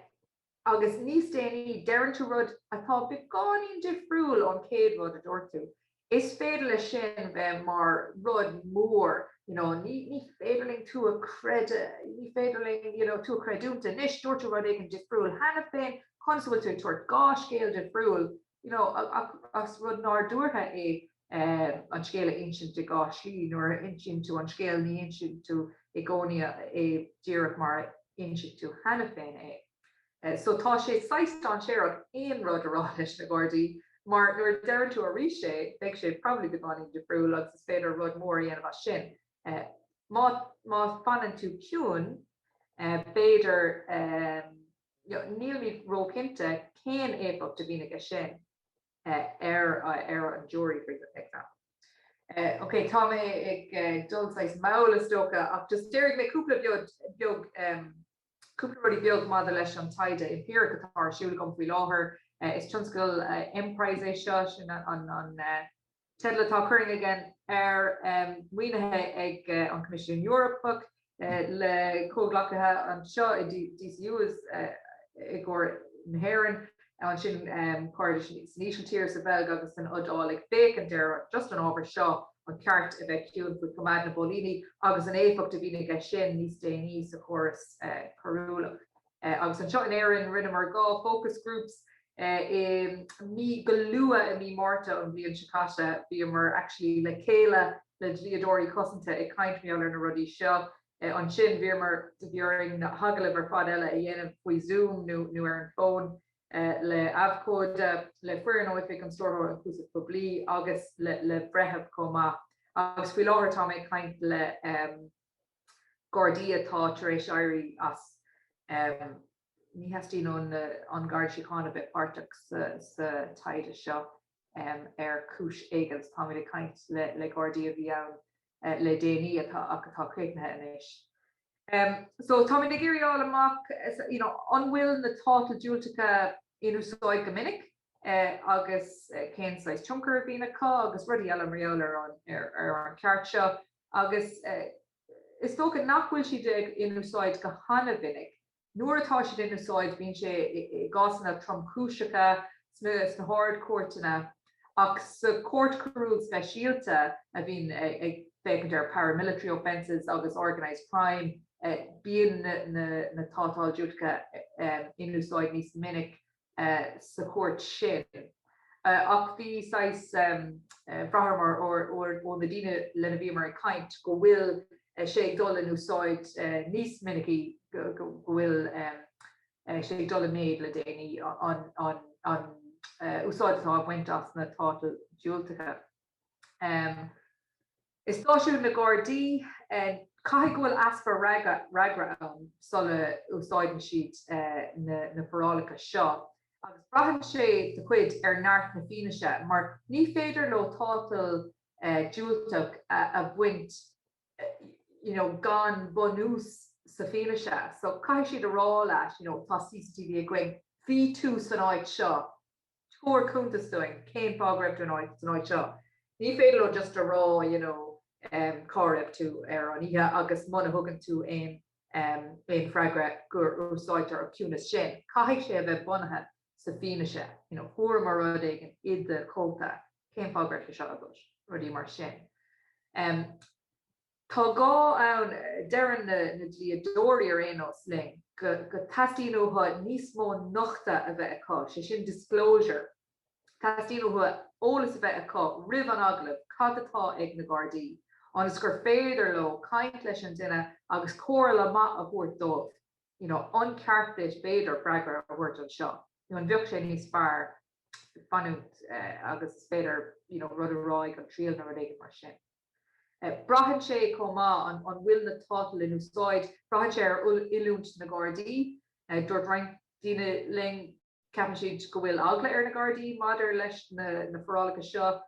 Agus níos déanaí, deireann tú rud atá beagáinín difriúil ón chéad rud a dúirt tú. Is féidir leis sin bheith mar rud mór, you know, ní, ní féidir linn tú a chreideamh, ní féidir linn, you know, tú a chreidiúint anois, dúirt tú rud éigin difriúil cheana féin, conas a bhfuil tú ag tabhairt dhá scéal difriúil, you know, ach is rud nádúrtha é an scéal a insint i dhá shlí. Nuair a insíonn tú an scéal, ní insíonn tú i gcónaí é díreach mar a d'insigh tú cheana féin é. So tá sé saghas dainséarach aon rud a rá leis na Gardaí, mar nuair a deireann tú arís é, beidh sé probably beagáinín difriúil agus is féidir rud mór a dhéanamh as sin. Má má fanann tú ciúin, b'fhéidir, nílimid róchinnte cén éifeacht a bhíonn aige sin. ar ar an jury for example. Ok, tá mé ag dul saghas mall is dócha ach just déarfaidh mé cúpla beag beag cúpla rudaí beag maidir leis an taighde eimpíreach atá ar siúl agam faoi láthair. Is tionscadal MPRISE é seo, sin an an teideal atá curtha againn air, maoinithe ag an Coimisiún Eorpach le comhghleacaithe anseo i DCU i gcomhair na hÉireann, ansin cairde san Ísiltír, sa Bheilg agus san Iodáil ag féachaint ar just an ábhar seo, an ceart a bheith ciúin faoi choimeád na bpóilíní agus an éifeacht a bhíonn aige sin níos déanaí sa chóras coiriúlach. Agus anseo in Éirinn rinneamar 2 focus groups i mí, go luath i mí Márta an bhliain seo caite. Bhíomar actually le chéile le dlíodóirí cosanta ag caint mar gheall ar na rudaí seo. Ansin bhíomar, bhí orainn na hagallaimh ar fad eile a dhéanamh faoi Zoom nó nó ar an bhfón le abhcóide, le foireann ó Oifig an Stiúrthóra Ionchúiseamh Poiblí agus le le breitheamh chomh maith. Agus faoi láthair tá mé ag caint le Gardaí atá tar éis éirí as. Ní theastaíonn ón An Garda Síochána bheith páirteach sa taighde seo ar chúis éigin. Táimid ag caint le Gardaí a bhí ann le déanaí atá ach atá críochnaithe anois. So táimid ag iarraidh fháil amach you know an bhfuil na tátail diúltacha in úsáid go minic agus cén saghas tionchar a bhíonn acu agus rudaí eile mar gheall ar an ar an cheart seo agus is dócha nach bhfuil siad in úsáid go han-mhinic. Nuair atá siad in úsáid bíonn sé i gcásanna tromchúiseacha sna hArd-Chúirteanna ach sa Chúirt Choiriúil Speisialta a bhíonn ag féachaint ar paramilitary offences agus organised crime bíonn na tátail diúltacha in úsáid níos minic sa chúirt sin. Ach bhí saghas bhraitheamar ó na daoine lena bhíomar ag caint go bhfuil sé ag dul in úsáid níos minicí, go bhfuil sé ag dul i méid le déanaí, an úsáid atá á baint as na tátail diúltacha. I stáisiún na Gardaí, caithfidh go bhfuil easpa fhreagra ann sula úsáideann siad na forálacha seo. Agus braitheann sé de chuid ar neart na fianaise, mar ní féidir leo tátal diúltach a bhaint you know gan bunús sa fianaise. So caithfidh siad a rá leat you know tá CCTV againn, bhí tú san áit seo, tabhair cuntas dúinn cén fáth go raibh tú san áit seo. Ní féidir leo just a rá you know cá raibh tú ar an oíche agus muna thugann tú aon aon freagra gur úsáidtear an ciúnas sin. Caithfidh sé a bheith bunaithe sa fianaise, you know fuaireamar rud éigin i do chóta, cén fáth go raibh sé seo agat, rudaí mar sin. Tá gá ann, deireann na dlíodóirí ar aon nós linn, go dteastaíonn uathu níos mó nochtadh a bheith acu, sé sin disclosure. Teastaíonn uathu eolas a bheith acu roimh an agallamh, cad atá ag na Gardaí, ionas gur féidir leo caint leis an duine agus comhairle maith a thabhairt dóibh. You know, an ceart duit b'fhéidir freagra a thabhairt anseo, nó an bheadh sé níos fearr fanúint agus is féidir you know rud a rá ag an triail nó rud éigin mar sin. Braitheann sé chomh maith an bhfuil na tátail in úsáid, braitheann sé ar oiliúint na Gardaí. Dúirt roinnt daoine linn, ceapann siad go bhfuil eagla ar na Gardaí maidir leis na forálacha seo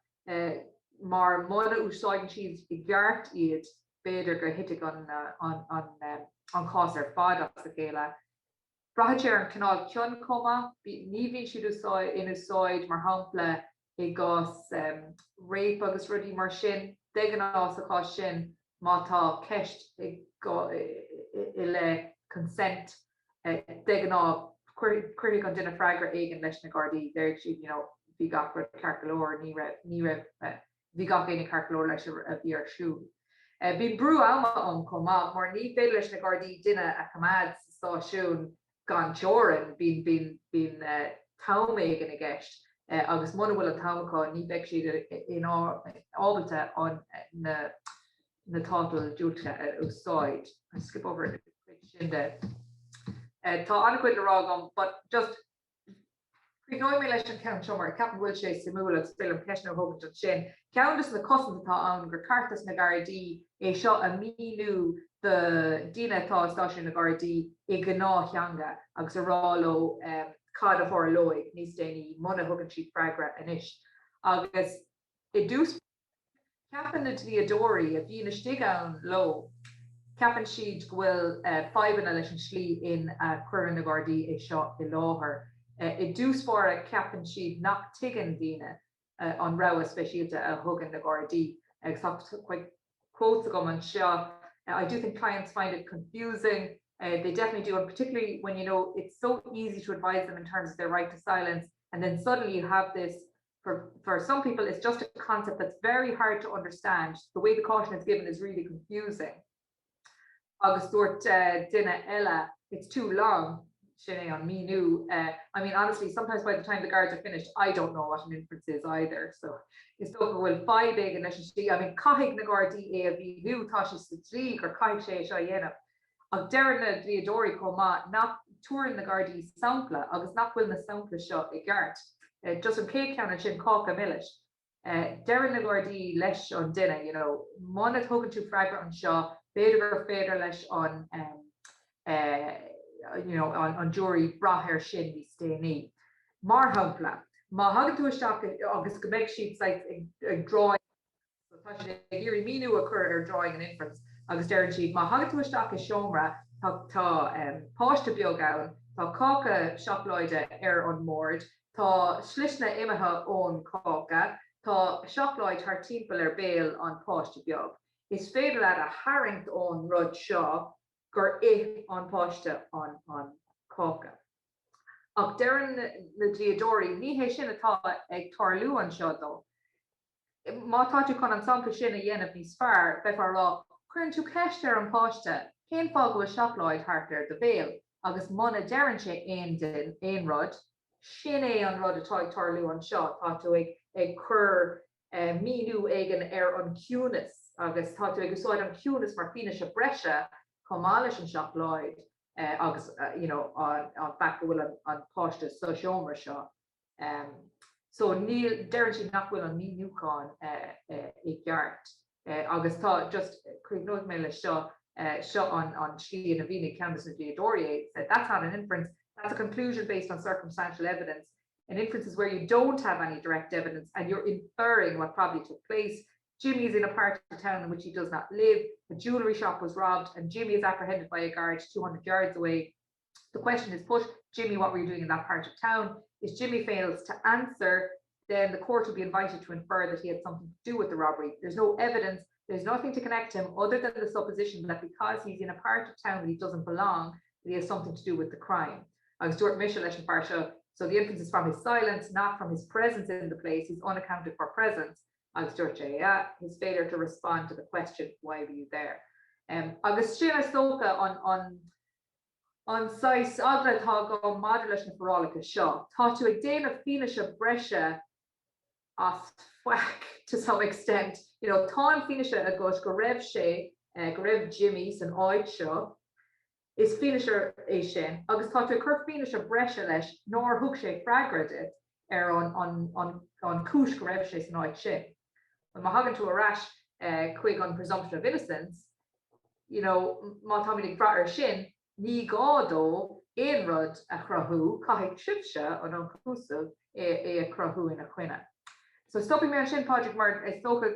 mar muna úsáideann siad i gceart iad, b'fhéidir go thitfidh an cás ar fad as a chéile. Braitheann sé ar an cineál cion chomh maith. Ní bhíonn siad in úsáid, mar shampla, i gcás rape agus rudaí mar sin. De ghnáth sa chás sin, má tá ceist i leith consent, de ghnáth cuirfidh an duine freagra éigin leis na Gardaí. Déarfaidh siad you know bhí gach rud ceart go leor, ní raibh, ní raibh, bhí gach éinne ceart go leor leis a bhí ar siúl. Bíonn brú ama ann chomh maith mar ní féidir leis na Gardaí duine a choimeád sa stáisiún gan teorainn, bíonn, bíonn, bíonn t-am éigin i gceist agus muna bhfuil an t-am acu ní bheidh siad in ábalta an, na, na tátail diúltacha a úsáid. I'll skip over an chuid sin de. Tá an-chuid le rá agam but just Críochnóidh mé leis an cheann seo mar ceapaim go bhfuil sé suimiúil agus féidir liom ceisteanna a thógaint ansin. Ceann de na cosaint atá ann gur ceart dos na Gardaí é seo a mhíniú do daoine atá i stáisiún na Gardaí i ngnáth-theanga agus a rá leo cad a tharlóidh níos déanaí muna thugann siad freagra anois. Agus i dtús. Ceapann na dlíodóirí a bhíonn istigh ann leo, ceapann siad go bhfuil fadhbanna leis an slí in a cuireann na Gardaí é seo i láthair. I dtús báire ceapann siad nach tuigeann daoine an rogha speisialta a thugann na Gardaí. Agus tá quotes agam anseo, I do think clients find it confusing. They definitely do, and particularly when you know it's so easy to advise them in terms of their right to silence and then suddenly you have this for, for some people it's just a concept that's very hard to understand. The way the caution is given is really confusing. Agus dúirt duine eile, it's too long, sin é an míniú. I mean honestly sometimes by the time the guards are finished I don't know what an inference is either. So is dócha go bhfuil fadhb éigin leis an slí. I mean caithfidh na Gardaí é a mhíniú, tá sé sa dlí gur caithfidh sé é seo a dhéanamh. Ach deireann na dlíodóirí chomh maith nach dtabharann na Gardaí sampla agus nach bhfuil na sampla seo i gceart. Just an chéad cheann ansin, cáca milis. Deireann na Gardaí leis an duine, you know, muna dtugann tú freagra anseo, b'fhéidir gur féidir leis an, you know, an jury brath air sin níos déanaí. Mar shampla, má thagann tú isteach agus go mbeidh siad saghas ag drawing So tá siad ag iarraidh míniú a chur ar drawing an inference agus deireann siad má thagann tú isteach i seomra tá tá páiste beag ann, tá cáca seacláide ar an mbord, tá sliseanna imithe ón cháca, tá seacláid thart timpeall ar béal an páiste beag. Is féidir leat a tharraingt ón rud seo gur ith an páiste an an cáca. Ach deireann na dlíodóirí ní hé sin atá ag tarlú anseo dó. Má tá tú chun an sampla sin a dhéanamh níos fearr, bheifeá ag rá, cuireann tú ceist ar an bpáiste, cén fáth go bhfuil seacláid thart ar do bhéal? Agus muna deireann sé aon aon rud, sin é an rud atá ag tarlú anseo, tá tú ag ag cur míniú éigin ar an ciúnas agus tá tú ag úsáid an ciúnas mar fianaise breise chomh maith leis an seacláid agus you know an fact go bhfuil an páiste sa seomra seo. So níl, deireann siad nach bhfuil an míniúchán i gceart. Agus tá, just, críochnóidh mé leis seo, seo an an tslí ina mhínigh ceann de na dlíodóirí é, said that's not an inference, that's a conclusion based on circumstantial evidence. An inference is where you don't have any direct evidence and you're inferring what probably took place. Jimmy is in a part of town in which he does not live. A jewellery shop was robbed and Jimmy is apprehended by a guard 200 yards away. The question is put, Jimmy, what were you doing in that part of town? If Jimmy fails to answer, then the court will be invited to infer that he had something to do with the robbery. There's no evidence, there's nothing to connect him other than the supposition that because he's in a part of town that he doesn't belong, that he has something to do with the crime. Agus dúirt mise leis an fear seo, so the inference is from his silence, not from his presence in the place, his unaccounted for presence. Agus dúirt sé, yeah, his failure to respond to the question, why were you there? Um, agus sin is dócha an, an, An saghas eagla atá agam maidir leis na forálacha seo, tá tú ag déanamh fianaise breise as faic to some extent. You know, tá an fianaise agat go raibh sé, go raibh Jimmy san áit seo, is fianaise é sin, agus tá tú ag cur fianaise breise leis nár thug sé freagra duit ar an chúis go raibh sé san áit sin. Má thagann tú ar ais chuig an presumption of innocence, you know, má táimid ag brath air sin, ní gá dó aon rud a chruthú, caithfidh sibhse, an ionchúiseamh, é a chruthú ina choinne. So stopfaidh mé ansin, Pádraig, mar is dócha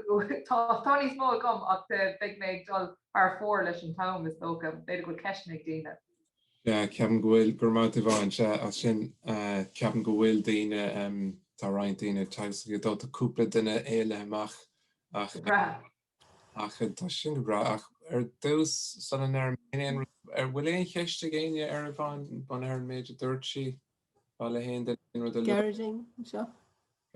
tá tá níos mó agam ach beidh mé ag dul thar fóir leis an t-am, is dócha. B'fhéidir go bhfuil ceisteanna ag daoine. Sea, ceapaim go bhfuil, go raibh maith agat Yvonne, sea, as sin, ceapaim go bhfuil daoine, tá roinnt daoine ag teagasc ag dul, tá cúpla duine éalaithe amach ach. Breá. Ach tá sin go breá. Ach ar dtús, sula ndeirim aon rud, an bhfuil aon cheist ag éinne ar Yvonne, bunaithe ar an méid a dúirt sí? Ba mhaith le haon duine aon rud a lua? Geraldine anseo.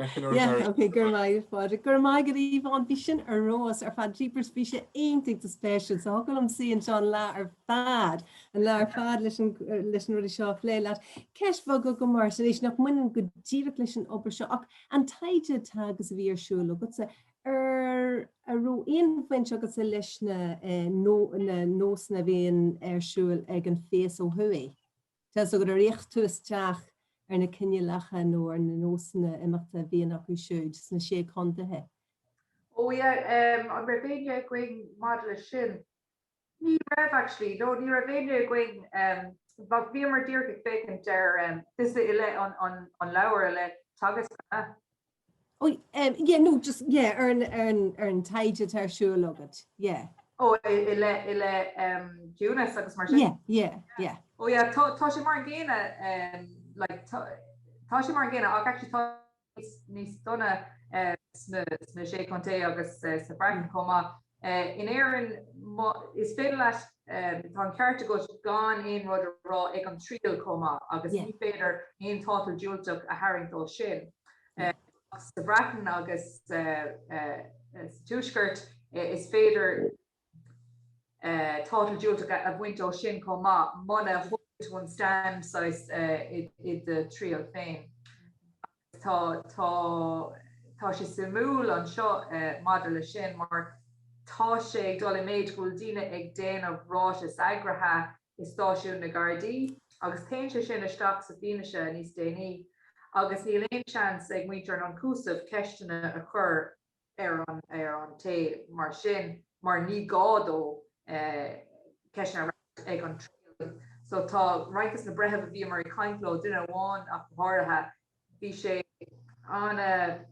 Yeah, okay, go raibh maith agat, Pádraig. Go raibh maith agat, Yvonne. Bhí sin ar fheabhas ar fad. Jeepers, bhí sé iontach spéisiúil. So thiocfadh liom suí anseo an lá ar fad, an lá ar fad leis an, leis na rudaí seo a phlé leat. Ceist bheag agam mar sin anois nach mbaineann go díreach leis an obair seo ach an taighde atá agus a bhí ar siúl agatsa, Ar raibh aon bhaint agatsa leis na nósanna a bhíonn ar siúl ag an phéas ó thuaidh? Tá fhios agat, ar fhéach tú isteach ar na cineálacha nó ar na nósanna imeachta a bhíonn acu siúd sna Sé Contaetha? Ó yeah, an raibh éinne againn maidir leis sin? Ní raibh actually, no ní raibh éinne againn, bhíomar díreach ag féachaint ar, this i leith an an leabhar i leith teagasc, an ea? Oh yeah, no just yeah ar an ar an ar an taighde atá ar siúl agat, yeah. Oh i leith i leith ciúnas agus mar sin? Yeah, yeah, yeah. Oh yeah, tá tá sé mar an gcéanna like tá tá sé mar an gcéanna ach actually tá níos dona sna Sé Chontae agus sa Bhreatain chomh maith. In Éirinn, is féidir leat, tá an ceart agat gan aon rud a rá ag an triail chomh maith agus ní féidir aon tátal diúltach a tharraingt ó sin. Sa Bhreatain agus sa Tuaisceart, is féidir tátal diúltach a bhaint ó sin chomh maith muna thógann tú an stand saghas i do thriail féin. Tá tá tá sé suimiúil anseo maidir leis sin mar tá sé ag dul i méid go bhfuil daoine ag déanamh ráiteas eagraithe i stáisiún na Gardaí agus téann sé sin isteach sa bhfianaise níos déanaí. Agus níl aon seans ag muintir an ionchúisimh ceisteanna a chur ar an ar an té mar sin mar ní gá dó ceisteanna a fhreagairt ag an triail. So tá roinnt de na breithimh a bhíomar ag caint leo, duine amháin ach go háirithe, bhí sé ana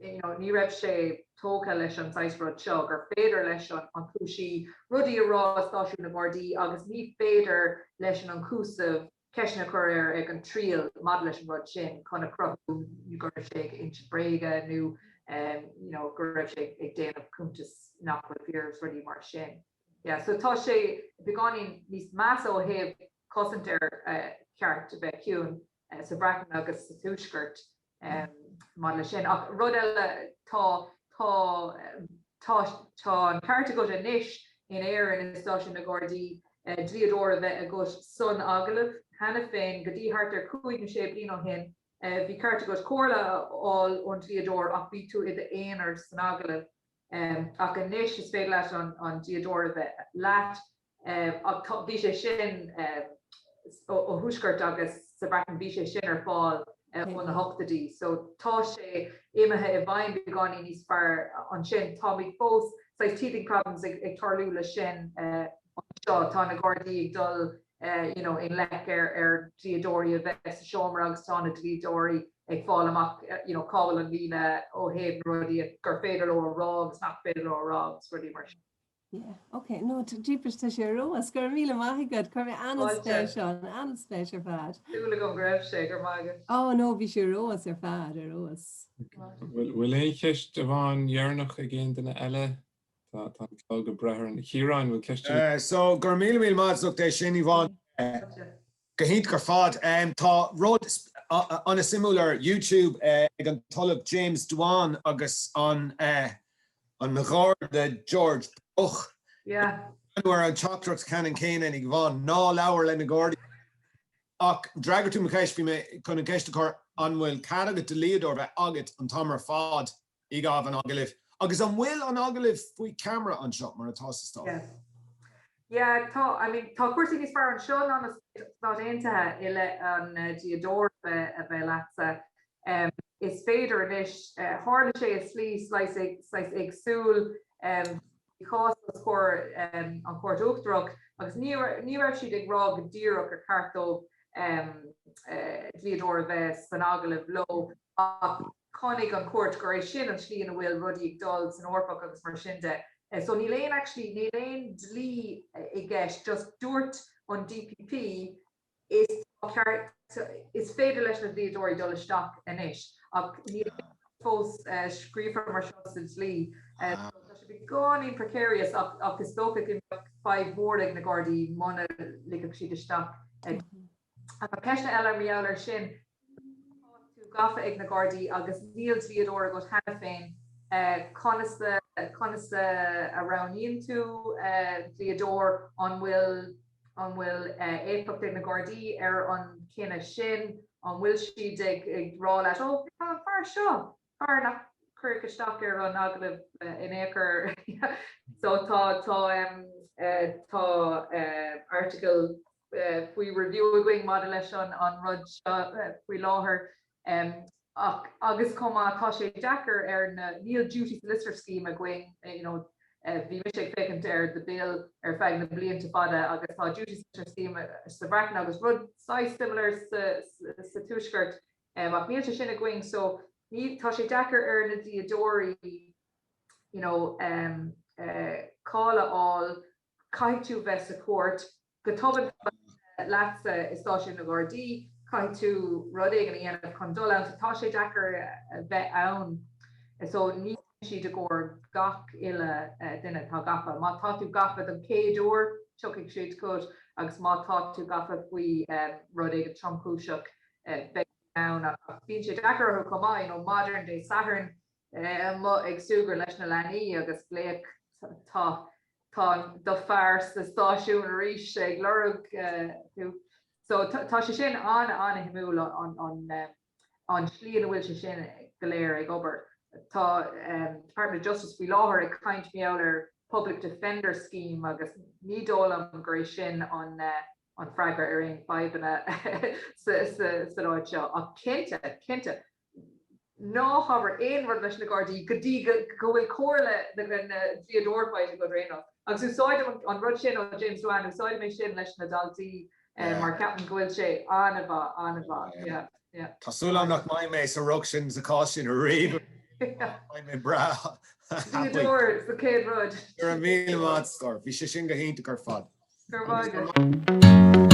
you know ní raibh sé tógtha leis an saghas rud seo gur féidir leis an cúisí rudaí a rá i stáisiún na Gardaí agus ní féidir leis an ionchúiseamh ceisteanna a chur air ag an triail maidir leis an rud sin chun a chruthú go raibh sé ag insint bréige nó you know go raibh sé ag déanamh cuntas nach bhfuil fíor agus rudaí mar sin. Yeah, so tá sé beagáinín níos measa ó thaobh cosaint ar cheart a bheith ciúin sa Bhreatain agus sa Tuaisceart maidir leis sin. Ach rud eile, tá tá tá tá an ceart agat anois in Éirinn i stáisiún na Gardaí dlíodóir a bheith agat san agallamh. Cheana féin, go dtí thart ar chúig nó sé bliain ó shin, bhí ceart agat comhairle a fháil ón dlíodóir ach bhí tú i d'aonar san agallamh. Ach anois is féidir leat an dlíodóir a bheith leat. Ach bhí sé sin ó Thuaisceart agus sa Bhreatain bhí sé sin ar fáil ó na hochtóidí. So tá sé imithe i bhfeidhm beagáinín níos fearr ansin. Táimid fós, saghas teething problems ag tarlú leis sin anseo. Tá na Gardaí ag dul you know i ngleic ar ar dhlíodóirí a bheith sa seomra agus tá na dlíodóirí ag fáil amach you know cá bhfuil an líne ó thaobh na rudaí gur féidir leo a rá agus nach féidir leo a rá agus rudaí mar sin. Yeah, ok, no, jeepers tá sé ar fheabhas, go raibh míle maith agat, chuir mé an-spéis ann, an-spéis ar fad. Súil agam go raibh sé, go raibh maith agat. Oh no, bhí sé ar fheabhas ar fad, ar fheabhas. Bhfuil aon cheist amháin dheireanach ag aon duine eile? Tá an clog ag breith orainn. A Chiaráin, bhfuil ceist agat? So, go raibh míle míle maith as ucht é sin, Yvonne. Go hiontach ar fad. Tá rud an-suimiúil ar YouTube ag an tOllamh James Dwan agus an an Garda George Bruch. Yeah. Ar an teachtaireacht cheannann céanna ag Yvonne, ná labhair le na Gardaí. Ach d'fhreagair tú mo cheist, bhí mé chun an cheist a chur, an bhfuil cead agat dlíodóir bheith agat an t-am ar fad i gcaitheamh an agallaimh. Agus an bhfuil an agallamh faoi cheamara anseo mar atá sa Stáit? Yeah. Yeah, tá, I mean, tá cúrsaí níos fearr anseo ná na Stáit Aontaithe i leith an dlíodóir a bheith leatsa. Um, is féidir anois, uh, tharla sé i slí saghas éagsúil um, cás os comhair um, an Chúirt Uachtarach agus ní, ní raibh siad ag rá go díreach ar cheart dóibh um, uh, dlíodóir a bheith san agallamh leo ach chonaic an chúirt gur é sin an tslí ina bhfuil rudaí ag dul san Eorpach agus mar sin de. So níl aon actually níl aon dlí i gceist, just dúirt an DPP is ceart is féidir leis na dlíodóirí dul isteach anois ach níl fós scríofa mar seo sa dlí. Tá sé beagáinín precarious ach ach is dócha go mbeadh fadhb mhór ag na Gardaí muna ligfeadh siad isteach. Ach ceist eile mar gheall air sin, tá tú gafa ag na Gardaí agus níl dlíodóir agat cheana féin, conas conas a roghnaíonn tú dlíodóir? An bhfuil an bhfuil éifeacht ag na Gardaí ar an chinneadh sin? An bhfuil siad ag ag rá leat, ó tá an fear seo, fear nach cuirfeadh isteach ar an agallamh in aon chor. So tá tá tá article faoi review againn maidir leis an an rud seo faoi láthair. Ach agus chomh maith tá sé deacair ar na níl duty solicitor scheme againn you know bhí mise ag féachaint ar the bill ar feadh na blianta fada agus tá duty solicitor scheme sa Bhreatain agus rud saghas similar sa sa Tuaisceart Ach níl sé sin againn so ní, tá sé deacair ar na dlíodóirí you know cáil a fháil, caithfidh tú bheith sa chúirt, go tobann leatsa i stáisiún na Gardaí, caithfidh tú rud éigin a dhéanamh chun dul ann, so tá sé deacair a bheith ann. So ní siad i gcomhair gach uile duine atá gafa. Má tá tú gafa don chéad uair, tiocfaidh siad chugat agus má tá tú gafa faoi rud éigin tromchúiseach, beidh ann ach bíonn sé deacair orthu chomh maith, you know, maidin Dé Sathairn amuigh ag súgradh leis na leanaí agus glaoch tá tá do fear sa stáisiún arís ag lorg tú. So tá sé sin an-an-shuimiúil an an an slí ina bhfuil sé sin go léir ag obair. Tá Department of Justice faoi láthair ag caint mar gheall ar Public Defender Scheme agus ní dóigh liom gur é sin an. an freagra ar aon fadhbanna san áit seo. Ach cinnte, cinnte, ná habair aon rud leis na Gardaí go dtí go bhfuil comhairle na dlíodóir faighte agat ar aon nós. Agus úsáidim an rud sin ó James Ruane, úsáidim é sin leis na daltaí mar ceapaim go bhfuil sé an-mhaith, an-mhaith, yeah, yeah. Tá súil agam nach mbeidh mé sa riocht sin, sa chás sin ariamh. Beidh mé breá happy. Dlíodóir sa chéad rud. Go raibh míle maith agat, a stór. Bhí sé sin go hiontach ar fad. Go raibh maith agat.